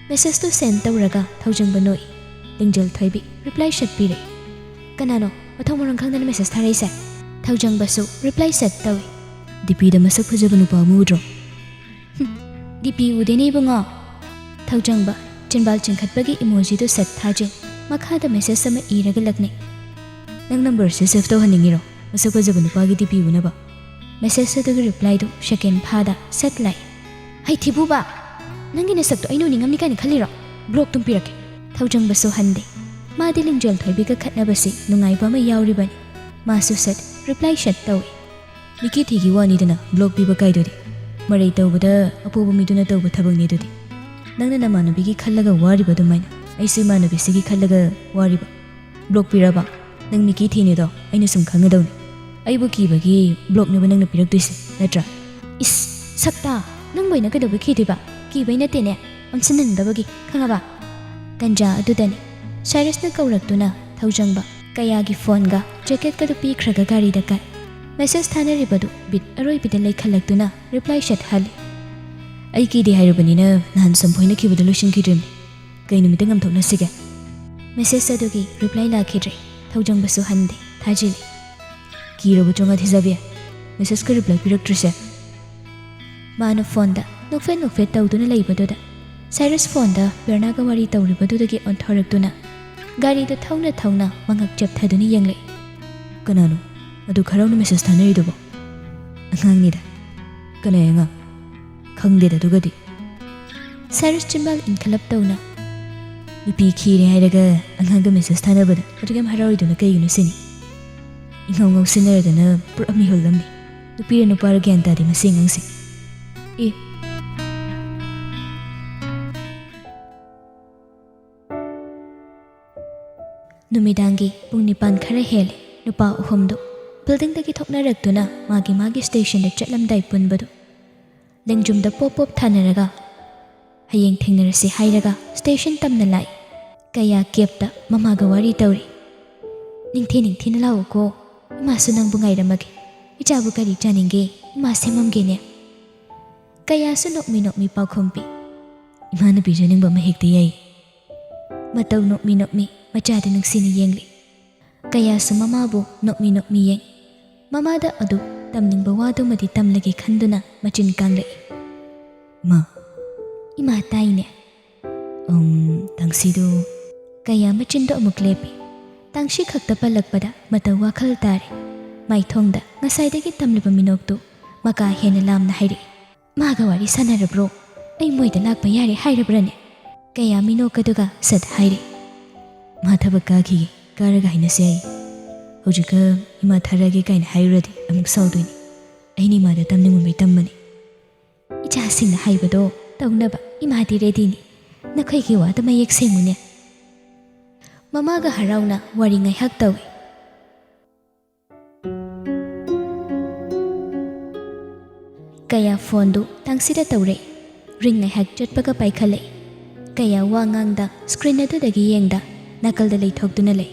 ꯃꯦꯁꯦꯖꯇꯨ ꯁꯦꯟ ꯇꯧꯔꯒ ꯊꯧꯖꯪꯕ ꯅꯣꯛꯏ꯫ ꯂꯤꯡꯖꯦꯜ ꯊꯣꯏꯕꯤ ꯔꯤꯄ꯭ꯂꯥꯏ ꯁꯠ ꯄꯤꯔꯛꯏ꯫ "ꯀꯅꯥꯅꯣ ꯃꯊꯣꯡ ꯃꯔꯝ ꯈꯪꯗꯅ ꯃꯦꯁꯦꯖ ꯊꯥꯔꯛꯏꯁꯦ?" ꯊꯧꯖꯪꯕꯁꯨ ꯔꯤꯄ꯭ꯂꯥꯏ ꯁꯠ ꯇꯧꯏ꯫ "ꯗꯤꯄꯤꯗ ꯃꯁꯛ ꯐꯖꯕ ꯅꯨꯄꯥ ꯑꯃ ꯎꯗ꯭ꯔꯣ?" "ꯍꯨꯝ, ꯗꯤꯄꯤ ꯎꯗꯦꯅꯦ ꯏꯕꯨꯡꯉꯣ꯫" ꯊꯧꯖꯪꯕ ꯆꯤꯟꯕꯥꯜ ꯆꯤꯡꯈꯠꯄꯒꯤ ꯏꯃꯣꯖꯤꯗꯨ ꯁꯠ ꯊꯥꯖꯤꯟ ꯃꯈꯥꯗ ꯃꯦꯁꯦꯖ ꯑꯃ ꯏꯔꯒ ꯂꯛꯅꯩ꯫ "ꯅꯪ ꯅꯝꯕꯔꯁꯦ ꯁꯦꯚ ꯇꯧꯍꯟꯅꯤꯡꯉꯤꯔꯣ? ꯃꯁꯛ ꯐꯖꯕ ꯅꯨꯄꯥꯒꯤ ꯗꯤꯄꯤ ꯎꯅꯕ?" ꯃꯦꯁꯦꯖ ꯑꯗꯨꯒꯤ ꯔꯤꯄ꯭ꯂꯥꯏꯗꯨ ꯁꯦꯀꯦꯟ ꯐꯥꯗ ꯁꯠ ꯂꯥꯛꯏ꯫ "ꯍꯩ ꯊꯤꯕꯨꯕ! ꯅꯪꯒꯤ ꯅꯁꯛꯇꯣ ꯑꯩꯅ ꯎꯅꯤꯡꯉꯝꯅꯤ ꯀꯥꯏꯅ ꯈꯜꯂꯤꯔꯣ? ꯕ꯭ꯂꯣꯛ ꯇꯨꯝ ꯄꯤꯔꯛꯀꯦ꯫" ꯊꯧꯖꯪꯕꯁꯨ ꯍꯟꯗꯦ꯫ ꯃꯥꯗꯤ ꯂꯤꯡꯖꯦꯜ ꯊꯣꯏꯕꯤꯒ ꯈꯠꯅꯕꯁꯤ ꯅꯨꯡꯉꯥꯏꯕ ꯑꯃ ꯌꯥꯎꯔꯤꯕꯅꯤ꯫ ꯃꯥꯁꯨ ꯁꯠ ꯔꯤꯄ꯭ꯂꯥꯏ ꯁꯠ ꯇꯧꯏ꯫ "ꯃꯤꯀꯤ ꯊꯤꯒꯤ ꯋꯥꯅꯤꯗꯅ ꯕ꯭ꯂꯣꯛ ꯄꯤꯕ ꯀꯥꯏꯗꯨꯗꯤ꯫ ꯃꯔꯩ ꯇꯧꯕꯗ ꯑꯄꯣꯕ ꯃꯤꯗꯨꯅ ꯇꯧꯕ ꯊꯕꯛꯅꯤ ꯑꯗꯨꯗꯤ꯫ ꯅꯪꯅ ꯅꯃꯥꯟꯅꯕꯤꯒꯤ ꯈꯜꯂꯒ ꯋꯥꯔꯤꯕ ꯑꯗꯨꯃꯥꯏꯅ ꯑꯩꯁꯨ ꯏꯃꯥꯟꯅꯕꯤꯁꯤꯒꯤ ꯈꯜꯂꯒ ꯋꯥꯔꯤꯕ꯫ ꯕ꯭ꯂꯣꯛ ꯄꯤꯔꯕ? ꯅꯪ ꯃꯤꯀꯤ ꯊꯤꯅꯤꯗꯣ ꯑꯩꯅ ꯁꯨꯝ ꯈꯪꯒꯗꯧꯅꯤ꯫ ꯑꯩꯕꯨ ꯀꯤꯕꯒꯤ ꯕ꯭ꯂꯣꯛꯅꯦꯕ ꯅꯪꯅ ꯄꯤꯔꯛꯇꯣꯏꯁꯦ, ꯅꯠꯇ꯭ꯔꯥ?" "ꯏꯁ, ꯁꯛꯇꯥ, ꯅꯪꯕꯨ ꯑꯩꯅ ꯀꯩꯗꯧꯕꯩ ꯀꯤꯗꯣꯏꯕ? ꯀꯤꯕꯩ ꯅꯠꯇꯦꯅꯦ, ꯑꯣꯟꯁꯤꯟꯅꯤꯡꯗꯕꯒꯤ, ꯈꯪꯉꯕ?" ꯇꯟꯖꯥ ꯑꯗꯨꯗꯅꯤ ꯁꯥꯏꯔꯁꯅ ꯀꯧꯔꯛꯇꯨꯅ ꯊꯧꯖꯪꯕ ꯀꯌꯥꯒꯤ ꯐꯣꯟꯒ ꯖꯦꯀꯦꯠꯀꯗꯨ ꯄꯤꯈ꯭ꯔꯒ ꯒꯥꯔꯤꯗ ꯀꯥꯏ꯫ ꯃꯦꯁꯦꯖ ꯊꯥꯅꯔꯤꯕꯗꯨ ꯕꯤꯠ ꯑꯔꯣꯏꯕꯤꯗ ꯂꯩꯈꯠꯂꯛꯇꯨꯅ ꯔꯤꯄ꯭ꯂꯥꯏ ꯁꯠ ꯍꯜꯂꯤ꯫ "ꯑꯩ ꯀꯤꯗꯦ ꯍꯥꯏꯔꯨꯕꯅꯤꯅ ꯅꯍꯥꯟ ꯁꯝꯐꯣꯏꯅꯈꯤꯕꯗꯨ ꯂꯣꯏꯁꯤꯟꯈꯤꯗ꯭ꯔꯤꯕꯅꯤ꯫ ꯀꯩ ꯅꯨꯃꯤꯠꯇ ꯉꯝꯊꯣꯛꯅꯁꯤꯒꯦ?" ꯃꯦꯁꯦꯖ ꯑꯗꯨꯒꯤ ꯔꯤꯄ꯭ꯂꯥꯏ ꯂꯥꯛꯈꯤꯗ꯭ꯔꯦ꯫ ꯊꯧꯖꯪꯕꯁꯨ ꯍꯟꯗꯦ꯫ ꯊꯥꯖꯤꯜꯂꯤ꯫ "ꯀꯤꯔꯕ ꯆꯣꯉꯥ ꯊꯤꯖꯕꯤ? ꯃꯦꯁꯦꯖꯀ ꯔꯤꯄ꯭ꯂꯥꯏ ꯄꯤꯔꯛꯇ꯭ꯔꯤꯁꯦ?" ꯃꯥꯅ ꯐꯣꯟꯗ ꯅꯣꯛꯐꯦꯠ ꯅꯣꯛꯐꯦꯠ ꯇꯧꯗꯨꯅ ꯂꯩꯕꯗꯨꯗ ꯁꯥꯏꯔꯁ ꯐꯣꯟꯗ ꯕꯦꯔꯅꯥꯒ ꯋꯥꯔꯤ ꯇꯧꯔꯤꯕꯗꯨꯗꯒꯤ ꯑꯣꯟꯊꯣꯔꯛꯇꯨꯅ ꯒꯥꯔꯤꯗꯨ ꯊꯧꯅ ꯊꯧꯅ ꯃꯉꯛ ꯆꯦꯞꯊꯗꯨꯅ ꯌꯦꯡꯂꯛꯏ꯫ "ꯀꯅꯥꯅꯣ ꯑꯗꯨ ꯈꯔꯥꯎꯅ ꯃꯦꯁꯦꯖ ꯊꯥꯅꯔꯤꯗꯨꯕꯣ?" "ꯑꯉꯥꯡꯅꯤꯗ꯫" "ꯀꯅꯥ ꯑꯉꯥꯡ?" "ꯈꯪꯗꯦꯗ ꯑꯗꯨꯒꯗꯤ꯫" ꯁꯥꯏꯔꯁ ꯆꯤꯝꯕꯥꯜ ꯏꯟꯈꯠꯂꯞ ꯇꯧꯅ, "ꯅꯨꯄꯤ ꯈꯤꯔꯦ ꯍꯥꯏꯔꯒ ꯑꯉꯥꯡꯒ ꯃꯦꯁꯦꯖ ꯊꯥꯅꯕꯗ ꯑꯗꯨꯛ ꯌꯥꯝ ꯍꯔꯥꯎꯔꯤꯗꯨꯅ ꯀꯩꯒꯤꯅꯣ ꯁꯤꯅꯤ? ꯏꯉꯥꯎ ꯉꯥꯎꯁꯤꯟꯅꯔꯗꯅ ꯄꯨꯔꯥ ꯃꯤꯍꯨꯜ ꯑꯃꯅꯤ꯫ ꯅꯨꯄꯤꯔ ꯅꯨꯄꯥꯔ ꯒ꯭ꯌꯥꯟ ꯇꯥꯗꯦ ꯃꯁꯤ ꯑꯉꯥꯡꯁꯦ꯫ ꯑꯦ꯫" ꯅꯨꯃꯤꯗꯥꯡꯒꯤ ꯄꯨꯡ ꯅꯤꯄꯥꯟ ꯈꯔ ꯍꯦꯜꯂꯦ꯫ ꯅꯨꯄꯥ ꯑꯍꯨꯝꯗꯨ ꯕꯤꯜꯗꯤꯡꯗꯒꯤ ꯊꯣꯛꯅꯔꯛꯇꯨꯅ ꯃꯥꯒꯤ ꯃꯥꯒꯤ ꯁ꯭ꯇꯦꯁꯟꯗ ꯆꯠꯂꯝꯗꯥꯏ ꯄꯨꯟꯕꯗꯨ ꯂꯦꯡꯖꯨꯝꯗ ꯄꯣꯞ ꯄꯣꯞ ꯊꯥꯅꯔꯒ ꯍꯌꯦꯡ ꯊꯦꯡꯅꯔꯁꯤ ꯍꯥꯏꯔꯒ ꯁ꯭ꯇꯦꯁꯟ ꯇꯝꯅ ꯂꯥꯛꯏ꯫ ꯀꯌꯥ ꯀꯦꯞꯇ ꯃꯃꯥꯒ ꯋꯥꯔꯤ ꯇꯧꯔꯤ꯫ "ꯅꯤꯡꯊꯤ ꯅꯤꯡꯊꯤꯅ ꯂꯥꯛꯎꯀꯣ, ꯏꯃꯥꯁꯨ ꯅꯪꯕꯨ ꯉꯥꯏꯔꯝꯃꯒꯦ꯫" "ꯏꯆꯥꯕꯨ ꯀꯔꯤ ꯆꯥꯅꯤꯡꯒꯦ? ꯏꯃꯥ ꯁꯦꯝꯃꯝꯒꯦꯅꯦ?" ꯀꯌꯥꯁꯨ ꯅꯣꯛꯃꯤ ꯅꯣꯛꯃꯤ ꯄꯥꯎꯈꯨꯝ ꯄꯤ꯫ "ꯏꯃꯥꯅ ꯄꯤꯖꯅꯤꯡꯕ ꯑꯃ ꯍꯦꯛꯇ ꯌꯥꯏ꯫" ꯃꯇꯧ ꯅꯣꯛꯃꯤ ꯅꯣꯛꯃꯤ ꯃꯆꯥꯗ ꯅꯨꯡꯁꯤꯅ ꯌꯦꯡꯂꯤ꯫ ꯀꯌꯥꯁꯨ ꯃꯃꯥꯕꯨ ꯅꯣꯛꯃꯤ ꯅꯣꯛꯃꯤ ꯌꯦꯡ꯫ ꯃꯃꯥꯗ ꯑꯗꯨ ꯇꯝꯅꯤꯡꯕ ꯋꯥꯗꯨꯃꯗꯤ ꯇꯝꯂꯒꯦ ꯈꯟꯗꯨꯅ ꯃꯆꯤꯟ ꯀꯥꯡꯂꯛꯏ꯫ "ꯃꯥ꯫" "ꯏꯃꯥ ꯇꯥꯏꯅꯦ꯫" "ꯎꯝ, ꯇꯥꯡꯁꯤꯗꯨ꯫" ꯀꯌꯥ ꯃꯆꯤꯟꯗꯣ ꯑꯃꯨꯛ ꯂꯦꯞꯄꯤ꯫ ꯇꯥꯡꯁꯤ ꯈꯛꯇ ꯄꯜꯂꯛꯄꯗ ꯃꯇꯧ ꯋꯥꯈꯜ ꯇꯥꯔꯦ꯫ ꯃꯥꯏꯊꯣꯡꯗ ꯉꯁꯥꯏꯗꯒꯤ ꯇꯝꯂꯤꯕ ꯃꯤꯅꯣꯛꯇꯨ ꯃꯀꯥ ꯍꯦꯟꯅ ꯂꯥꯝꯅ ꯍꯥꯏꯔꯛꯏ꯫ "ꯃꯥꯒ ꯋꯥꯔꯤ ꯁꯥꯟꯅꯔꯕ꯭ꯔꯣ? ꯑꯩ ꯃꯣꯏꯗ ꯂꯥꯛꯄ ꯌꯥꯔꯦ ꯍꯥꯏꯔꯕ꯭ꯔꯅꯦ?" ꯀꯌꯥ ꯃꯤꯅꯣꯛꯀꯗꯨꯒ ꯁꯠ ꯍꯥꯏꯔꯤ꯫ "ꯃꯥ ꯊꯕꯛ ꯀꯥꯈꯤꯒꯦ, ꯀꯥꯔꯒ ꯍꯥꯏꯅꯁꯦ ꯍꯥꯏꯌꯦ꯫ ꯍꯧꯖꯤꯛꯀ ꯏꯃꯥ ꯊꯥꯔꯛꯑꯒꯦ ꯀꯥꯏꯅ ꯍꯥꯏꯔꯨꯔꯗꯤ ꯑꯃꯨꯛ ꯁꯥꯎꯗꯣꯏꯅꯤ꯫ ꯑꯩꯅ ꯏꯃꯥꯗ ꯇꯝꯅꯤꯡꯃꯟꯕꯩ ꯇꯝꯕꯅꯤ꯫" "ꯏꯆꯥꯁꯤꯡꯅ ꯍꯥꯏꯕꯗꯣ ꯇꯧꯅꯕ ꯏꯃꯥꯗꯤ ꯔꯦꯗꯤꯅꯤ꯫ ꯅꯈꯣꯏꯒꯤ ꯋꯥꯗ ꯃꯌꯦꯛ ꯁꯦꯡꯉꯨꯅꯦ꯫" ꯃꯃꯥꯒ ꯍꯔꯥꯎꯅ ꯋꯥꯔꯤ ꯉꯥꯏꯍꯥꯛ ꯇꯧꯏ꯫ ꯀꯌꯥ ꯐꯣꯟꯗꯨ ꯇꯥꯡꯁꯤꯗ ꯇꯧꯔꯦ꯫ ꯔꯤꯡ ꯉꯥꯏꯍꯥꯛ ꯆꯠꯄꯒ ꯄꯥꯏꯈꯠꯂꯛꯏ꯫ ꯀꯌꯥ ꯋꯥ ꯉꯥꯡꯗ ꯁ꯭ꯀ꯭ꯔꯤꯟ ꯑꯗꯨꯗꯒꯤ ꯌꯦꯡꯗ ꯅꯥꯀꯜꯗ ꯂꯩꯊꯣꯛꯇꯨꯅ ꯂꯩ꯫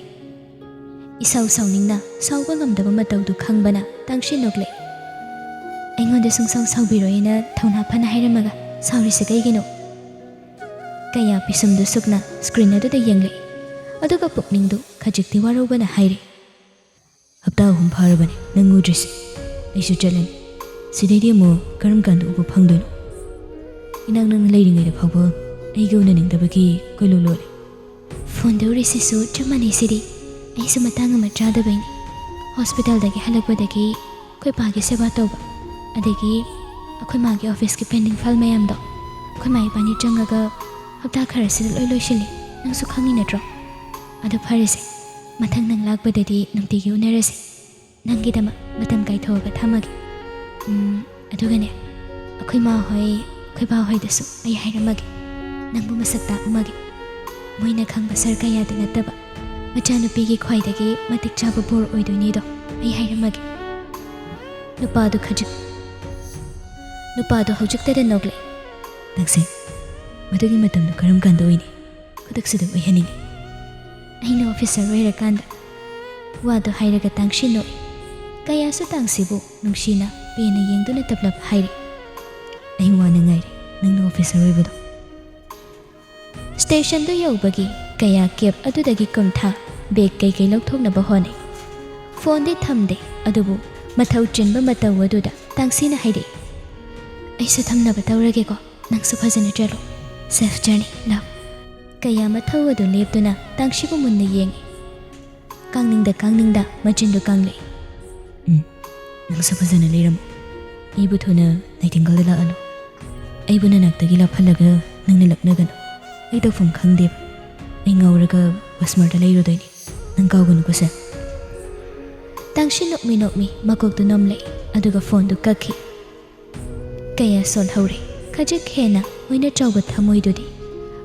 ꯏꯁꯥꯎ ꯁꯥꯎꯅꯤꯡꯅ ꯁꯥꯎꯕ ꯉꯝꯗꯕ ꯃꯇꯧꯗꯨ ꯈꯪꯕꯅ ꯇꯥꯡꯁꯤ ꯅꯣꯛꯂꯛꯏ꯫ "ꯑꯩꯉꯣꯟꯗ ꯁꯨꯡꯁꯥꯎ ꯁꯥꯎꯕꯤꯔꯣꯏꯅ ꯊꯧꯅꯥ ꯐꯅ ꯍꯥꯏꯔꯝꯃꯒ ꯁꯥꯎꯔꯤꯁꯦ ꯀꯩꯒꯤꯅꯣ?" ꯀꯌꯥ ꯄꯤꯁꯨꯝꯗꯨ ꯁꯨꯛꯅ ꯁ꯭ꯀ꯭ꯔꯤꯟ ꯑꯗꯨꯗ ꯌꯦꯡꯂꯛꯏ꯫ ꯑꯗꯨꯒ ꯄꯨꯛꯅꯤꯡꯗꯨ ꯈꯖꯤꯛꯇꯤ ꯋꯥꯔꯧꯕꯅ ꯍꯥꯏꯔꯤ꯫ "ꯍꯞꯇꯥ ꯑꯍꯨꯝ ꯐꯥꯔꯕꯅꯤ ꯅꯪ ꯎꯗ꯭ꯔꯤꯁꯦ꯫ ꯑꯩꯁꯨ ꯆꯠꯂꯅꯤ꯫ ꯁꯤꯗꯩꯗꯤ ꯑꯃꯨꯛ ꯀꯔꯝ ꯀꯥꯟꯗ ꯎꯕ ꯐꯪꯗꯣꯏꯅꯣ? ꯏꯅꯛ ꯅꯛꯅ ꯂꯩꯔꯤꯉꯩꯗ ꯐꯥꯎꯕ ꯑꯩꯒ ꯎꯅꯅꯤꯡꯗꯕꯒꯤ ꯀꯣꯏꯂꯣ ꯂꯣꯜꯂꯤ꯫" ꯐꯣꯟꯗ ꯎꯔꯤꯁꯤꯁꯨ ꯆꯞ ꯃꯥꯟꯅꯩ ꯁꯤꯗꯤ꯫ ꯑꯩꯁꯨ ꯃꯇꯥꯡ ꯑꯃ ꯆꯥꯗꯕꯩꯅꯤ꯫ ꯍꯣꯁꯄꯤꯇꯥꯜꯗꯒꯤ ꯍꯜꯂꯛꯄꯗꯒꯤ ꯑꯩꯈꯣꯏ ꯄꯥꯒꯤ ꯁꯦꯕꯥ ꯇꯧꯕ, ꯑꯗꯒꯤ ꯑꯩꯈꯣꯏ ꯃꯥꯒꯤ ꯑꯣꯐꯤꯁꯀꯤ ꯄꯦꯟꯗꯤꯡ ꯐꯥꯏꯜ ꯃꯌꯥꯝꯗꯣ ꯑꯩꯈꯣꯏ ꯃꯥ ꯏꯕꯥꯅꯤ ꯆꯪꯉꯒ ꯍꯞꯇꯥ ꯈꯔꯁꯤꯗ ꯂꯣꯏ ꯂꯣꯏꯁꯤꯜꯂꯤ꯫ ꯅꯪꯁꯨ ꯈꯪꯉꯤ ꯅꯠꯇ꯭ꯔꯣ? ꯑꯗꯨ ꯐꯔꯦꯁꯦ, ꯃꯊꯪ ꯅꯪ ꯂꯥꯛꯄꯗꯗꯤ ꯅꯨꯡꯇꯤꯒꯤ ꯎꯅꯔꯁꯦ꯫ ꯅꯪꯒꯤꯗꯃꯛ ꯃꯇꯝ ꯀꯥꯏꯊꯣꯛꯑꯒ ꯊꯝꯃꯒꯦ꯫ ꯎꯝ, ꯑꯗꯨꯒꯅꯦ, ꯑꯩꯈꯣꯏ ꯃꯥ ꯍꯣꯏ, ꯑꯩꯈꯣꯏ ꯕꯥ ꯍꯣꯏꯗꯁꯨ ꯑꯩ ꯍꯥꯏꯔꯝꯃꯒꯦ꯫ ꯅꯪꯕꯨ ꯃꯁꯛ ꯇꯥꯛꯑꯝꯃꯒꯦ꯫ ꯃꯣꯏꯅ ꯈꯪꯕ ꯁꯔ ꯀꯌꯥꯗ ꯅꯠꯇꯕ ꯃꯆꯥꯅꯨꯄꯤꯒꯤ ꯈ꯭ꯋꯥꯏꯗꯒꯤ ꯃꯇꯤꯛ ꯆꯥꯕ ꯕꯣꯔ ꯑꯣꯏꯗꯣꯏꯅꯦꯗꯣ ꯑꯩ ꯍꯥꯏꯔꯝꯃꯒꯦ꯫ ꯅꯨꯄꯥꯗꯨ ꯈꯖꯤꯛ, ꯅꯨꯄꯥꯗꯨ ꯍꯧꯖꯤꯛꯇꯗ ꯅꯣꯛꯂꯦ꯫ "ꯇꯥꯡꯁꯦ, ꯃꯗꯨꯒꯤ ꯃꯇꯝꯗꯨ ꯀꯔꯝ ꯀꯥꯟꯗ ꯑꯣꯏꯅꯤ? ꯈꯨꯗꯛꯁꯤꯗ ꯑꯣꯏꯍꯟꯅꯤꯡꯉꯤ꯫" "ꯑꯩꯅ ꯑꯣꯐꯤꯁꯔ ꯑꯣꯏꯔꯀꯥꯟꯗ꯫" ꯋꯥꯗꯨ ꯍꯥꯏꯔꯒ ꯇꯥꯡꯁꯤ ꯅꯣꯛꯏ꯫ ꯀꯌꯥꯁꯨ ꯇꯥꯡꯁꯤꯕꯨ ꯅꯨꯡꯁꯤꯅ ꯄꯦꯟꯅ ꯌꯦꯡꯗꯨꯅ ꯇꯞꯂꯞ ꯍꯥꯏꯔꯤ, "ꯑꯩ ꯋꯥꯅ ꯉꯥꯏꯔꯤ ꯅꯪꯅ ꯑꯣꯐꯤꯁꯔ ꯑꯣꯏꯕꯗꯣ"꯫ ꯁ꯭ꯇꯦꯁꯟꯗꯨ ꯌꯧꯕꯒꯤ ꯀꯌꯥ ꯀꯦꯕ ꯑꯗꯨꯗꯒꯤ ꯀꯨꯝꯊ ꯕꯦꯒ ꯀꯩꯀꯩ ꯂꯧꯊꯣꯛꯅꯕ ꯍꯣꯠꯅꯩ꯫ ꯐꯣꯟꯗꯤ ꯊꯝꯗꯦ, ꯑꯗꯨꯕꯨ ꯃꯊꯧ ꯆꯤꯟꯕ ꯃꯇꯧ ꯑꯗꯨꯗ ꯇꯥꯡꯁꯤꯅ ꯍꯥꯏꯔꯛꯏ, "ꯑꯩꯁꯨ ꯊꯝꯅꯕ ꯇꯧꯔꯒꯦꯀꯣ, ꯅꯪꯁꯨ ꯐꯖꯅ ꯆꯠꯂꯣ, ꯁꯦꯐ ꯖꯔꯅꯤ, ꯂꯚ"꯫ ꯀꯌꯥ ꯃꯊꯧ ꯑꯗꯨ ꯂꯦꯞꯇꯨꯅ ꯇꯥꯡꯁꯤꯕꯨ ꯃꯨꯟꯅ ꯌꯦꯡꯉꯤ꯫ ꯀꯥꯡꯅꯤꯡꯗ ꯀꯥꯡꯅꯤꯡꯗ ꯃꯆꯤꯟꯗꯨ ꯀꯪꯂꯛꯏ꯫ "ꯎꯝ, ꯅꯪꯁꯨ ꯐꯖꯅ ꯂꯩꯔꯝꯃꯨ꯫ ꯑꯩꯕꯨ ꯊꯨꯅ ꯅꯥꯏꯇꯤꯡꯒꯜꯗ ꯂꯥꯛꯍꯜꯂꯨ꯫ ꯑꯩꯕꯨ ꯅꯅꯥꯛꯇꯒꯤ ꯂꯥꯞꯍꯜꯂꯒ ꯅꯪꯅ ꯂꯛꯅꯒꯅꯨ꯫ ꯑꯩ ꯇꯧꯐꯝ ꯈꯪꯗꯦꯕ꯫ ꯑꯩ ꯉꯥꯎꯔꯒ ꯋꯦꯁꯃꯔꯗ ꯂꯩꯔꯨꯗꯣꯏꯅꯤ꯫ ꯅꯪ ꯀꯥꯎꯒꯅꯨꯀꯣ, ꯁꯦ"꯫ ꯇꯥꯡꯁꯤ ꯅꯣꯛꯃꯤ ꯅꯣꯛꯃꯤ ꯃꯀꯣꯛꯇꯨ ꯅꯣꯝꯂꯛꯏ, ꯑꯗꯨꯒ ꯐꯣꯟꯗꯨ ꯀꯛꯈꯤ꯫ ꯀꯌꯥ ꯁꯣꯜꯍꯧꯔꯦ꯫ ꯈꯖꯤꯛ ꯍꯦꯟꯅ ꯑꯣꯏꯅ ꯆꯥꯎꯕ ꯊꯃꯣꯏꯗꯨꯗꯤ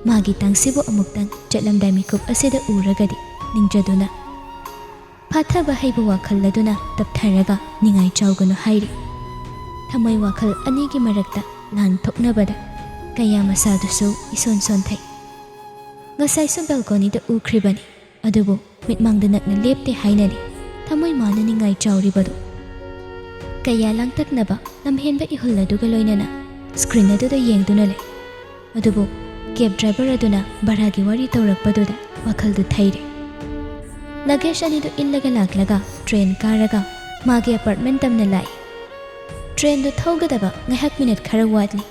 ꯃꯥꯒꯤ ꯇꯥꯡꯁꯤꯕꯨ ꯑꯃꯨꯛꯇꯪ ꯆꯠꯂꯝꯗꯥꯏ ꯃꯤꯀꯨꯞ ꯑꯁꯤꯗ ꯎꯔꯒꯗꯤ ꯅꯤꯡꯖꯗꯨꯅ ꯐꯥꯊꯕ ꯍꯩꯕ ꯋꯥꯈꯜ ꯑꯗꯨꯅ ꯇꯞꯊꯔꯒ ꯅꯤꯡꯉꯥꯏ ꯆꯥꯎꯒꯅꯨ ꯍꯥꯏꯔꯤ꯫ ꯊꯃꯣꯏ ꯋꯥꯈꯜ ꯑꯅꯤꯒꯤ ꯃꯔꯛꯇ ꯂꯥꯟ ꯊꯣꯛꯅꯕꯗ ꯀꯌꯥ ꯃꯁꯥꯗꯨꯁꯨ ꯏꯁꯣꯟ ꯁꯣꯟꯊꯩ꯫ ꯉꯁꯥꯏꯁꯨ ꯕꯦꯜꯀꯣꯅꯤꯗ ꯎꯈ꯭ꯔꯤꯕꯅꯤ, ꯑꯗꯨꯕꯨ ꯃꯤꯠꯃꯥꯡꯗ ꯅꯛꯅ ꯂꯦꯞꯇꯦ ꯍꯥꯏꯅꯔꯤ꯫ ꯊꯃꯣꯏ ꯃꯥꯅ ꯅꯤꯡꯉꯥꯏ ꯆꯥꯎꯔꯤꯕꯗꯨ꯫ ꯀꯌꯥ ꯂꯥꯡꯇꯛꯅꯕ ꯂꯝꯍꯦꯟꯕ ꯏꯍꯨꯜ ꯑꯗꯨꯒ ꯂꯣꯏꯅꯅ ꯁ꯭ꯀ꯭ꯔꯤꯟ ꯑꯗꯨꯗ ꯌꯦꯡꯗꯨꯅ ꯂꯩ꯫ ꯑꯗꯨꯕꯨ ꯀꯦꯕ ꯗ꯭ꯔꯥꯏꯚꯔ ꯑꯗꯨꯅ ꯚꯔꯥꯒꯤ ꯋꯥꯔꯤ ꯇꯧꯔꯛꯄꯗꯨꯗ ꯋꯥꯈꯜꯗꯨ ꯊꯩꯔꯦ꯫ ꯂꯒꯦꯖ ꯑꯅꯤꯗꯨ ꯏꯜꯂꯒ ꯂꯥꯛꯂꯒ ꯇ꯭ꯔꯦꯟ ꯀꯥꯔꯒ ꯃꯥꯒꯤ ꯑꯦꯄꯥꯔꯠꯃꯦꯟ ꯇꯝꯅ ꯂꯥꯛꯏ꯫ ꯇ꯭ꯔꯦꯟꯗꯨ ꯊꯧꯒꯗꯕ ꯉꯥꯏꯍꯥꯛ ꯃꯤꯅꯠ ꯈꯔ ꯋꯥꯠꯂꯤ꯫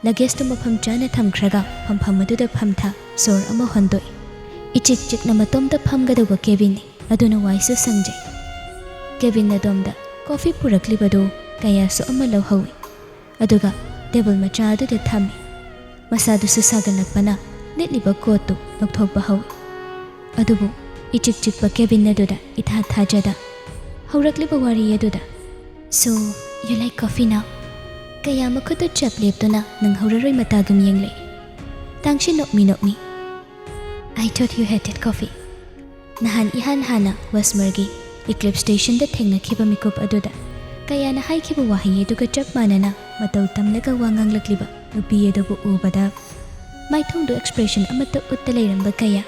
ꯂꯒꯦꯖꯇꯨ ꯃꯐꯝ ꯆꯥꯅ ꯊꯝꯈ꯭ꯔꯒ ꯐꯝꯐꯝ ꯑꯗꯨꯗ ꯐꯝꯊ ꯁꯣꯔ ꯑꯃ ꯍꯣꯟꯗꯣꯛꯏ꯫ ꯏꯆꯤꯛ ꯆꯤꯛꯅ ꯃꯇꯣꯝꯇ ꯐꯝꯒꯗꯧꯕ ꯀꯦꯕꯤꯟꯅꯤ, ꯑꯗꯨꯅ ꯋꯥꯏꯁꯨ ꯁꯪꯖꯩ꯫ ꯀꯦꯕꯤꯟ ꯑꯗꯣꯝꯗ ꯀꯣꯐꯤ ꯄꯨꯔꯛꯂꯤꯕꯗꯨ ꯀꯌꯥꯁꯨ ꯑꯃ ꯂꯧꯍꯧꯏ, ꯑꯗꯨꯒ ꯇꯦꯕꯜ ꯃꯆꯥ ꯑꯗꯨꯗ ꯊꯝꯃꯤ꯫ ꯃꯁꯥꯗꯨꯁꯨ ꯁꯥꯒꯠꯂꯛꯄꯅ ꯂꯤꯠꯂꯤꯕ ꯀꯣꯠꯇꯨ ꯂꯧꯊꯣꯛꯄ ꯍꯧꯏ꯫ ꯑꯗꯨꯕꯨ ꯏꯆꯤꯛ ꯆꯤꯛꯄ ꯀꯦꯕꯤꯟ ꯑꯗꯨꯗ ꯏꯊꯥ ꯊꯥꯖꯗ ꯍꯧꯔꯛꯂꯤꯕ ꯋꯥꯔꯤ ꯑꯗꯨꯗ, "So, you like coffee now?" ꯀꯌꯥ ꯃꯈꯨꯠꯇꯨ ꯆꯞ ꯂꯦꯞꯇꯨꯅ ꯅꯪꯍꯧꯔꯔꯣꯏ ꯃꯇꯥꯒꯨꯝ ꯌꯦꯡꯂꯛꯏ꯫ ꯇꯥꯡꯁꯤ ꯅꯣꯛꯃꯤ ꯅꯣꯛꯃꯤ, "I thought you hated coffee." ꯅꯍꯥꯟ ꯏꯍꯥꯟ ꯍꯥꯟꯅ ꯋꯦꯁꯃꯔꯒꯤ ꯏꯀ꯭ꯂꯤꯞꯁ ꯁ꯭ꯇꯦꯁꯟꯗ ꯊꯦꯡꯅꯈꯤꯕ ꯃꯤꯀꯨꯞ ꯑꯗꯨꯗ ꯀꯌꯥꯅ ꯍꯥꯏꯈꯤꯕ ꯋꯥꯍꯩ ꯑꯗꯨꯒ ꯆꯞ ꯃꯥꯟꯅꯅ ꯃꯇꯧ ꯇꯝꯂꯒ ꯋꯥ ꯉꯥꯡꯂꯛꯂꯤꯕ ꯅꯨꯄꯤ ꯑꯗꯨꯕꯨ ꯎꯕꯗ, ꯃꯥꯏꯊꯣꯡꯗꯨ ꯑꯦꯛꯁꯄ꯭ꯔꯦꯁꯟ ꯑꯃꯠꯇ ꯎꯠꯇ ꯂꯩꯔꯝꯕ ꯀꯌꯥ,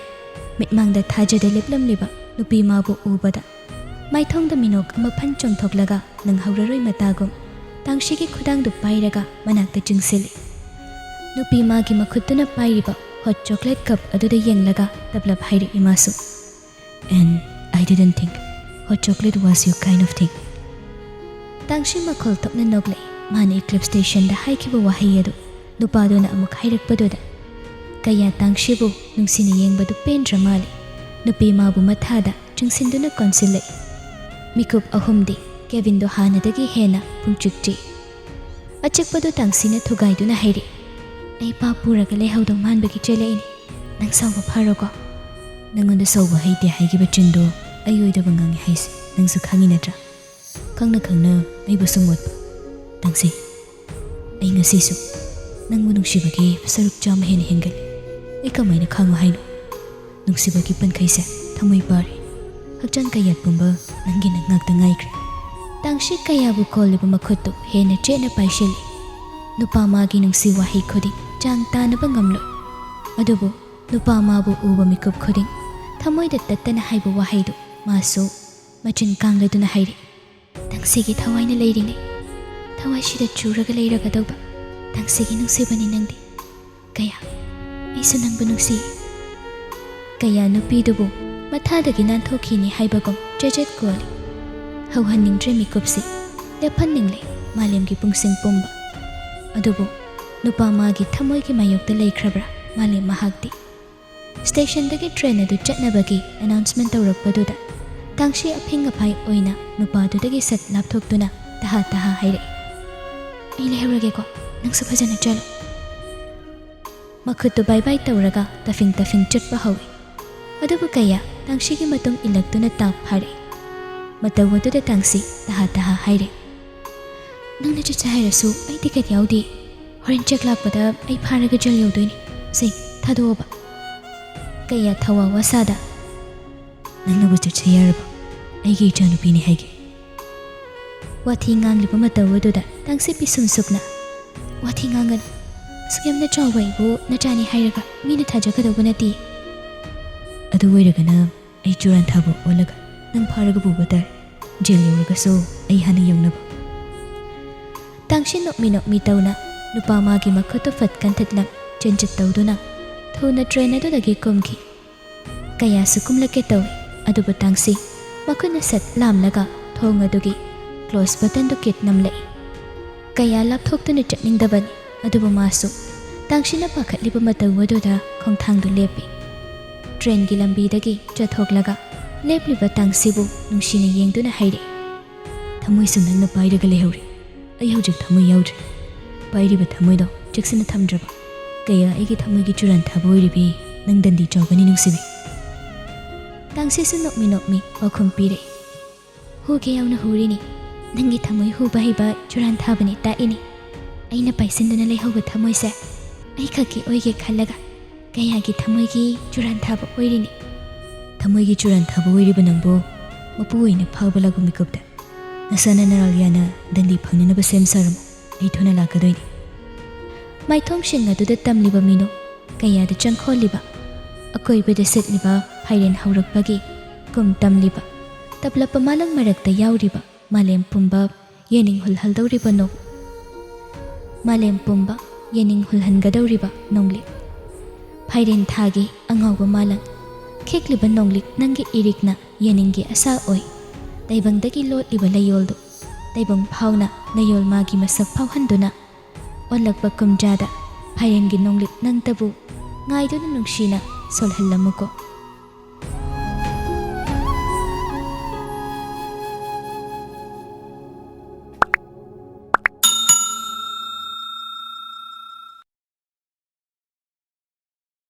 ꯃꯤꯠꯃꯥꯡꯗ ꯊꯥꯖꯗ ꯂꯦꯞꯂꯝꯂꯤꯕ ꯅꯨꯄꯤ ꯃꯥꯕꯨ ꯎꯕꯗ, ꯃꯥꯏꯊꯣꯡꯗ ꯃꯤꯅꯣꯛ ꯑꯃ ꯐꯟ ꯆꯣꯡꯊꯣꯛꯂꯒ ꯅꯪꯍꯧꯔꯔꯣꯏ ꯃꯇꯥꯒꯨꯝ ꯇꯥꯡꯁꯤꯒꯤ ꯈꯨꯗꯥꯡꯗꯨ ꯄꯥꯏꯔꯒ ꯃꯅꯥꯛꯇ ꯆꯤꯡꯁꯤꯜꯂꯤ꯫ ꯅꯨꯄꯤ ꯃꯥꯒꯤ ꯃꯈꯨꯠꯇꯨꯅ ꯄꯥꯏꯔꯤꯕ ꯍꯣꯠ ꯆꯣꯀ꯭ꯂꯦꯠ ꯀꯞ ꯑꯗꯨꯗ ꯌꯦꯡꯂꯒ ꯇꯞꯂꯞ ꯍꯥꯏꯔꯛꯏ ꯃꯥꯁꯨ꯫ "And I didn't think hot chocolate was your kind of thing." ꯇꯥꯡꯁꯤ ꯃꯈꯣꯜ ꯊꯣꯛꯅ ꯅꯣꯛꯂꯛꯏ꯫ ꯃꯥꯅ ꯏꯀ꯭ꯂꯤꯞꯁ ꯁ꯭ꯇꯦꯁꯟꯗ ꯍꯥꯏꯈꯤꯕ ꯋꯥꯍꯩ ꯑꯗꯨ ꯅꯨꯄꯥꯗꯨꯅ ꯑꯃꯨꯛ ꯍꯥꯏꯔꯛꯄꯗꯨꯗ ꯀꯌꯥ ꯇꯥꯡꯁꯤꯕꯨ ꯅꯨꯡꯁꯤꯅ ꯌꯦꯡꯕꯗꯨ ꯄꯦꯟꯗ꯭ꯔ ꯃꯥꯜꯂꯤ꯫ ꯅꯨꯄꯤ ꯃꯥꯕꯨ ꯃꯊꯥꯗ ꯆꯤꯡꯁꯤꯟꯗꯨꯅ ꯀꯣꯟꯁꯤꯜꯂꯛꯏ꯫ ꯃꯤꯀꯨꯞ ꯑꯍꯨꯝꯗꯤ ꯀꯦꯕꯤꯟꯗꯣ ꯍꯥꯟꯅꯗꯒꯤ ꯍꯦꯟꯅ ꯄꯨꯡꯆꯤꯛ ꯆꯤꯛꯏ꯫ ꯑꯆꯤꯛꯄꯗꯨ ꯇꯥꯡꯁꯤꯅ ꯊꯨꯒꯥꯏꯗꯨꯅ ꯍꯥꯏꯔꯛꯏ, "ꯑꯩ ꯄꯥꯞ ꯄꯨꯔꯒ ꯂꯩꯍꯧꯗꯧ ꯃꯥꯟꯕꯒꯤ ꯆꯦꯜꯂꯛꯏꯅꯤ꯫ ꯅꯪ ꯁꯥꯎꯕ ꯐꯔꯣꯀꯣ꯫ ꯅꯪꯉꯣꯟꯗ ꯁꯥꯎꯕ ꯍꯩꯇꯦ ꯍꯥꯏꯈꯤꯕ ꯆꯤꯟꯗꯣ ꯑꯩ ꯑꯣꯏꯗꯕ ꯉꯥꯡꯉꯤ ꯍꯥꯏꯁꯦ ꯅꯪꯁꯨ ꯈꯪꯉꯤ ꯅꯠꯇ꯭ꯔꯥ? ꯈꯪꯅ ꯈꯪꯅ ꯑꯩꯕꯨ ꯁꯨꯝ ꯑꯣꯠꯄ꯫ ꯇꯥꯡꯁꯤ, ꯑꯩ ꯉꯁꯤꯁꯨ ꯅꯪꯕꯨ ꯅꯨꯡꯁꯤꯕꯒꯤ ꯁꯔꯨꯛ ꯆꯥꯝꯃ ꯍꯦꯟꯅ ꯍꯦꯟꯒꯠꯂꯦ꯫ ꯑꯩ ꯀꯃꯥꯏꯅ ꯈꯥꯡꯉꯨ ꯍꯥꯏꯅꯣ? ꯅꯨꯡꯁꯤꯕꯒꯤ ꯄꯟꯈꯩꯁꯦ ꯊꯃꯣꯏ ꯄꯥꯔꯦ꯫ ꯍꯛꯆꯥꯡ ꯀꯌꯥꯠ ꯄꯨꯝꯕ ꯅꯪꯒꯤ ꯅꯛ ꯉꯥꯛꯇ ꯉꯥꯏꯈ꯭ꯔꯦ." ꯇꯥꯡꯁꯤ ꯀꯌꯥꯕꯨ ꯀꯣꯜꯂꯤꯕ ꯃꯈꯨꯠꯇꯨ ꯍꯦꯟꯅ ꯆꯦꯠꯅ ꯄꯥꯏꯁꯤꯜꯂꯤ꯫ ꯅꯨꯄꯥ ꯃꯥꯒꯤ ꯅꯨꯡꯁꯤ ꯋꯥꯍꯩ ꯈꯨꯗꯤꯡ ꯆꯥꯡ ꯇꯥꯅꯕ ꯉꯝꯂꯣꯏ꯫ ꯑꯗꯨꯕꯨ ꯅꯨꯄꯥ ꯃꯥꯕꯨ ꯎꯕ ꯃꯤꯀꯨꯞ ꯈꯨꯗꯤꯡ ꯊꯃꯣꯏꯗ ꯇꯠꯇꯅ ꯍꯥꯏꯕ ꯋꯥꯍꯩꯗꯨ ꯃꯥꯁꯨ ꯃꯆꯤꯟ ꯀꯥꯡꯂꯗꯨꯅ ꯍꯥꯏꯔꯤ꯫ "ꯇꯥꯡꯁꯤꯒꯤ ꯊꯋꯥꯏꯅ ꯂꯩꯔꯤꯉꯩ, ꯊꯋꯥꯏꯁꯤꯗ ꯆꯨꯔꯒ ꯂꯩꯔꯒꯗꯧꯕ ꯇꯥꯡꯁꯤꯒꯤ ꯅꯨꯡꯁꯤꯕꯅꯤ ꯅꯪꯗꯤ꯫ ꯀꯌꯥ, ꯑꯩꯁꯨ ꯅꯪꯕꯨ ꯅꯨꯡꯁꯤ꯫" ꯀꯌꯥ ꯅꯨꯄꯤꯗꯨꯕꯨ ꯃꯊꯥꯗꯒꯤ ꯅꯥꯟꯊꯣꯛꯈꯤꯅꯤ ꯍꯥꯏꯕꯒꯨꯝ ꯆꯦꯆꯦꯠ ꯀꯣꯜꯂꯤ꯫ ꯍꯧꯍꯟꯅꯤꯡꯗ꯭ꯔꯦ ꯃꯤꯀꯨꯞꯁꯤ, ꯂꯦꯞꯍꯟꯅꯤꯡꯂꯦ ꯃꯥꯂꯦꯝꯒꯤ ꯄꯨꯡꯁꯤꯡ ꯄꯨꯝꯕ꯫ ꯑꯗꯨꯕꯨ ꯅꯨꯄꯥ ꯃꯥꯒꯤ ꯊꯃꯣꯏꯒꯤ ꯃꯥꯌꯣꯛꯇ ꯂꯩꯈ꯭ꯔꯕ꯭ꯔꯥ ꯃꯥꯂꯦꯝ ꯃꯍꯥꯛꯇꯤ? ꯁ꯭ꯇꯦꯁꯟꯗꯒꯤ ꯇ꯭ꯔꯦꯟ ꯑꯗꯨ ꯆꯠꯅꯕꯒꯤ ꯑꯦꯅꯥꯎꯟꯁꯃꯦꯟ ꯇꯧꯔꯛꯄꯗꯨꯗ ꯇꯥꯡꯁꯤ ꯑꯐꯤꯡ ꯑꯐꯥꯏ ꯑꯣꯏꯅ ꯅꯨꯄꯥꯗꯨꯗꯒꯤ ꯁꯠ ꯂꯥꯞꯊꯣꯛꯇꯨꯅ ꯇꯍꯥ ꯇꯍꯥ ꯍꯥꯏꯔꯛꯏ, "ꯑꯩ ꯂꯩꯍꯧꯔꯒꯦꯀꯣ, ꯅꯪꯁꯨ ꯐꯖꯅ ꯆꯠꯂꯣ꯫" ꯃꯈꯨꯠꯇꯨ ꯕꯥꯏ ꯕꯥꯏ ꯇꯧꯔꯒ ꯇꯐꯤꯡ ꯇꯐꯤꯡ ꯆꯠꯄ ꯍꯧꯏ꯫ ꯑꯗꯨꯕꯨ ꯀꯌꯥ ꯇꯥꯡꯁꯤꯒꯤ ꯃꯇꯨꯡ ꯏꯜꯂꯛꯇꯨꯅ ꯇꯥꯞ ꯐꯥꯔꯛꯏ꯫ ꯃꯇꯧ ꯑꯗꯨꯗ ꯇꯥꯡꯁꯤ ꯇꯍꯥ ꯇꯍꯥ ꯍꯥꯏꯔꯦ, "ꯅꯪꯅ ꯆꯠꯁꯦ ꯍꯥꯏꯔꯁꯨ ꯑꯩ ꯇꯤꯀꯦꯠ ꯌꯥꯎꯗꯦ꯫ ꯍꯣꯔꯦꯟ ꯆꯦꯛ ꯂꯥꯛꯄꯗ ꯑꯩ ꯐꯥꯔꯒ ꯖꯦꯜ ꯌꯧꯗꯣꯏꯅꯤ꯫ ꯁꯦ, ꯊꯥꯗꯣꯛꯑꯣꯕ꯫" ꯀꯌꯥ ꯊꯋꯥ ꯋꯥꯁꯥꯗ, "ꯅꯪꯅꯕꯨ ꯆꯠꯁꯦ ꯌꯥꯔꯕ? ꯑꯩꯒꯤ ꯏꯆꯥꯅꯨꯄꯤꯅꯤ ꯍꯥꯏꯒꯦ꯫" ꯋꯥꯊꯤ ꯉꯥꯡꯂꯤꯕ ꯃꯇꯧ ꯑꯗꯨꯗ ꯇꯥꯡꯁꯤ ꯄꯤꯁꯨꯝ ꯁꯨꯛꯅ, "ꯋꯥꯊꯤ ꯉꯥꯡꯒꯅꯨ꯫ ꯑꯁꯨꯛ ꯌꯥꯝꯅ ꯆꯥꯎꯕ ꯑꯩꯕꯨ ꯅꯆꯥꯅꯤ ꯍꯥꯏꯔꯒ ꯃꯤꯅ ꯊꯥꯖꯒꯗꯧꯕ ꯅꯠꯇꯦ꯫" "ꯑꯗꯨ ꯑꯣꯏꯔꯒꯅ ꯑꯩ ꯆꯨꯔꯥꯟꯊꯥꯕ ꯑꯣꯜꯂꯒ ꯅꯪ ꯐꯥꯔꯒ ꯄꯨꯕ ꯇꯥꯔꯦ꯫ ꯖꯦꯜ ꯌꯧꯔꯒꯁꯨ ꯑꯩ ꯍꯥꯟꯅ ꯌꯧꯅꯕ꯫ ꯇꯥꯡꯁꯤ ꯅꯣꯛꯃꯤ ꯅꯣꯛꯃꯤ ꯇꯧꯅ ꯅꯨꯄꯥ ꯃꯥꯒꯤ ꯃꯈꯨꯠꯇꯨ ꯐꯠ ꯀꯟꯊꯠꯂꯝ ꯆꯦꯟꯆꯠ ꯇꯧꯗꯨꯅ ꯊꯨꯅ ꯇ꯭ꯔꯦꯟ ꯑꯗꯨꯗꯒꯤ ꯀꯨꯝꯈꯤ꯫ ꯀꯌꯥꯁꯨ ꯀꯨꯝꯂꯛꯀꯦ ꯇꯧꯏ, ꯑꯗꯨꯕꯨ ꯇꯥꯡꯁꯤ ꯃꯈꯨꯠꯅ ꯁꯠ ꯂꯥꯝꯂꯒ ꯊꯣꯡ ꯑꯗꯨꯒꯤ ꯀ꯭ꯂꯣꯁ ꯕꯇꯟꯗꯨ ꯀꯤꯠ ꯅꯝꯂꯛꯏ꯫ ꯀꯌꯥ ꯂꯥꯞꯊꯣꯛꯇꯨꯅ ꯆꯠꯅꯤꯡꯗꯕꯅꯤ, ꯑꯗꯨꯕꯨ ꯃꯥꯁꯨ ꯇꯥꯡꯁꯤꯅ ꯄꯥꯈꯠꯂꯤꯕ ꯃꯇꯧ ꯑꯗꯨꯗ ꯈꯣꯡꯊꯥꯡꯗꯨ ꯂꯦꯞꯄꯤ꯫ ꯇ꯭ꯔꯦꯟꯒꯤ ꯂꯝꯕꯤꯗꯒꯤ ꯆꯠꯊꯣꯛꯂꯒ ꯂꯦꯞꯂꯤꯕ ꯇꯥꯡꯁꯤꯕꯨ ꯅꯨꯡꯁꯤꯅ ꯌꯦꯡꯗꯨꯅ ꯍꯥꯏꯔꯛꯏ, "ꯊꯃꯣꯏꯁꯨ ꯅꯪꯅ ꯄꯥꯏꯔꯒ ꯂꯩꯍꯧꯔꯦ꯫ ꯑꯩ ꯍꯧꯖꯤꯛ ꯊꯃꯣꯏ ꯌꯥꯎꯗ꯭ꯔꯦ꯫ ꯄꯥꯏꯔꯤꯕ ꯊꯃꯣꯏꯗꯣ ꯆꯦꯛꯁꯤꯟꯅ ꯊꯝꯗ꯭ꯔꯕ? ꯀꯌꯥ ꯑꯩꯒꯤ ꯊꯃꯣꯏꯒꯤ ꯆꯨꯔꯥꯟ ꯊꯥꯕ ꯑꯣꯏꯔꯤꯕꯤ ꯅꯪ ꯗꯟꯗꯤ ꯆꯥꯎꯒꯅꯤ ꯅꯨꯡꯁꯤꯕꯤ"꯫ ꯇꯥꯡꯁꯤꯁꯨ ꯅꯣꯛꯃꯤ ꯅꯣꯛꯃꯤ ꯄꯥꯎꯈꯨꯝ ꯄꯤꯔꯛꯏ, "ꯍꯨꯒꯦ ꯌꯥꯎꯅ ꯍꯨꯔꯤꯅꯤ꯫ ꯅꯪꯒꯤ ꯊꯃꯣꯏ ꯍꯨꯕ ꯍꯩꯕ ꯆꯨꯔꯥꯟ ꯊꯥꯕꯅꯤ ꯇꯥꯛꯏꯅꯤ꯫ ꯑꯩꯅ ꯄꯥꯏꯁꯤꯟꯗꯨꯅ ꯂꯩꯍꯧꯕ ꯊꯃꯣꯏꯁꯦ ꯑꯩꯈꯛꯀꯤ ꯑꯣꯏꯒꯦ ꯈꯜꯂꯒ ꯀꯌꯥꯒꯤ ꯊꯃꯣꯏꯒꯤ ꯆꯨꯔꯥꯟ ꯊꯥꯕ ꯑꯣꯏꯔꯤꯅꯤ"꯫ ꯊꯃꯣꯏꯒꯤ ꯆꯨꯔꯥꯟ ꯊꯥꯕ ꯑꯣꯏꯔꯤꯕ ꯅꯪꯕꯨ ꯃꯄꯨ ꯑꯣꯏꯅ ꯐꯥꯎꯕ ꯂꯥꯛꯄ ꯃꯤꯀꯨꯞꯇ ꯅꯁꯥꯅ ꯅꯔꯥꯜ ꯌꯥꯅ ꯗꯟꯗꯤ ꯐꯪꯅꯅꯕ ꯁꯦꯝ ꯁꯥꯔꯝꯃꯨ꯫ ꯑꯩ ꯊꯨꯅ ꯂꯥꯛꯀꯗꯣꯏꯅꯤ꯫ ꯃꯥꯏꯊꯣꯡꯁꯤꯡ ꯑꯗꯨꯗ ꯇꯝꯂꯤꯕ ꯃꯤꯅꯣꯛ ꯀꯌꯥꯗ ꯆꯪꯈꯣꯜꯂꯤꯕ, ꯑꯀꯣꯏꯕꯗ ꯁꯤꯠꯂꯤꯕ ꯐꯥꯏꯔꯦꯟ ꯍꯧꯔꯛꯄꯒꯤ ꯀꯨꯝ ꯇꯝꯂꯤꯕ, ꯇꯞꯂꯞꯄ ꯃꯥꯂꯪ ꯃꯔꯛꯇ ꯌꯥꯎꯔꯤꯕ ꯃꯥꯂꯦꯝ ꯄꯨꯝꯕ ꯌꯦꯅꯤꯡ ꯍꯨꯜꯍꯜꯗꯧꯔꯤꯕ ꯅꯣꯡ, ꯃꯥꯂꯦꯝ ꯄꯨꯝꯕ ꯌꯦꯅꯤꯡ ꯍꯨꯜꯍꯟꯒꯗꯧꯔꯤꯕ ꯅꯣꯡꯂꯤꯛ꯫ ꯐꯥꯏꯔꯦꯟ ꯊꯥꯒꯤ ꯑꯉꯥꯎꯕ ꯃꯥꯂꯪ ꯈꯤꯛꯂꯤꯕ ꯅꯣꯡꯂꯤꯛ ꯅꯪꯒꯤ ꯏꯔꯤꯛꯅ ꯌꯦꯅꯤꯡꯒꯤ ꯑꯁꯥ ꯑꯣꯏ꯫ ꯇꯥꯏꯕꯪꯗꯒꯤ ꯂꯣꯠꯂꯤꯕ ꯂꯩꯌꯣꯜꯗꯨ ꯇꯥꯏꯕꯪ ꯐꯥꯎꯅ ꯂꯩꯌꯣꯜ ꯃꯥꯒꯤ ꯃꯁꯛ ꯐꯥꯎꯍꯟꯗꯨꯅ ꯑꯣꯜꯂꯛꯄ ꯀꯨꯝꯖꯥꯗ ꯐꯥꯏꯔꯦꯟꯒꯤ ꯅꯣꯡꯂꯤꯛ ꯅꯪꯇꯕꯨ ꯉꯥꯏꯗꯨꯅ ꯅꯨꯡꯁꯤꯅ ꯁꯣꯜꯍꯜꯂꯝꯃꯨꯀꯣ꯫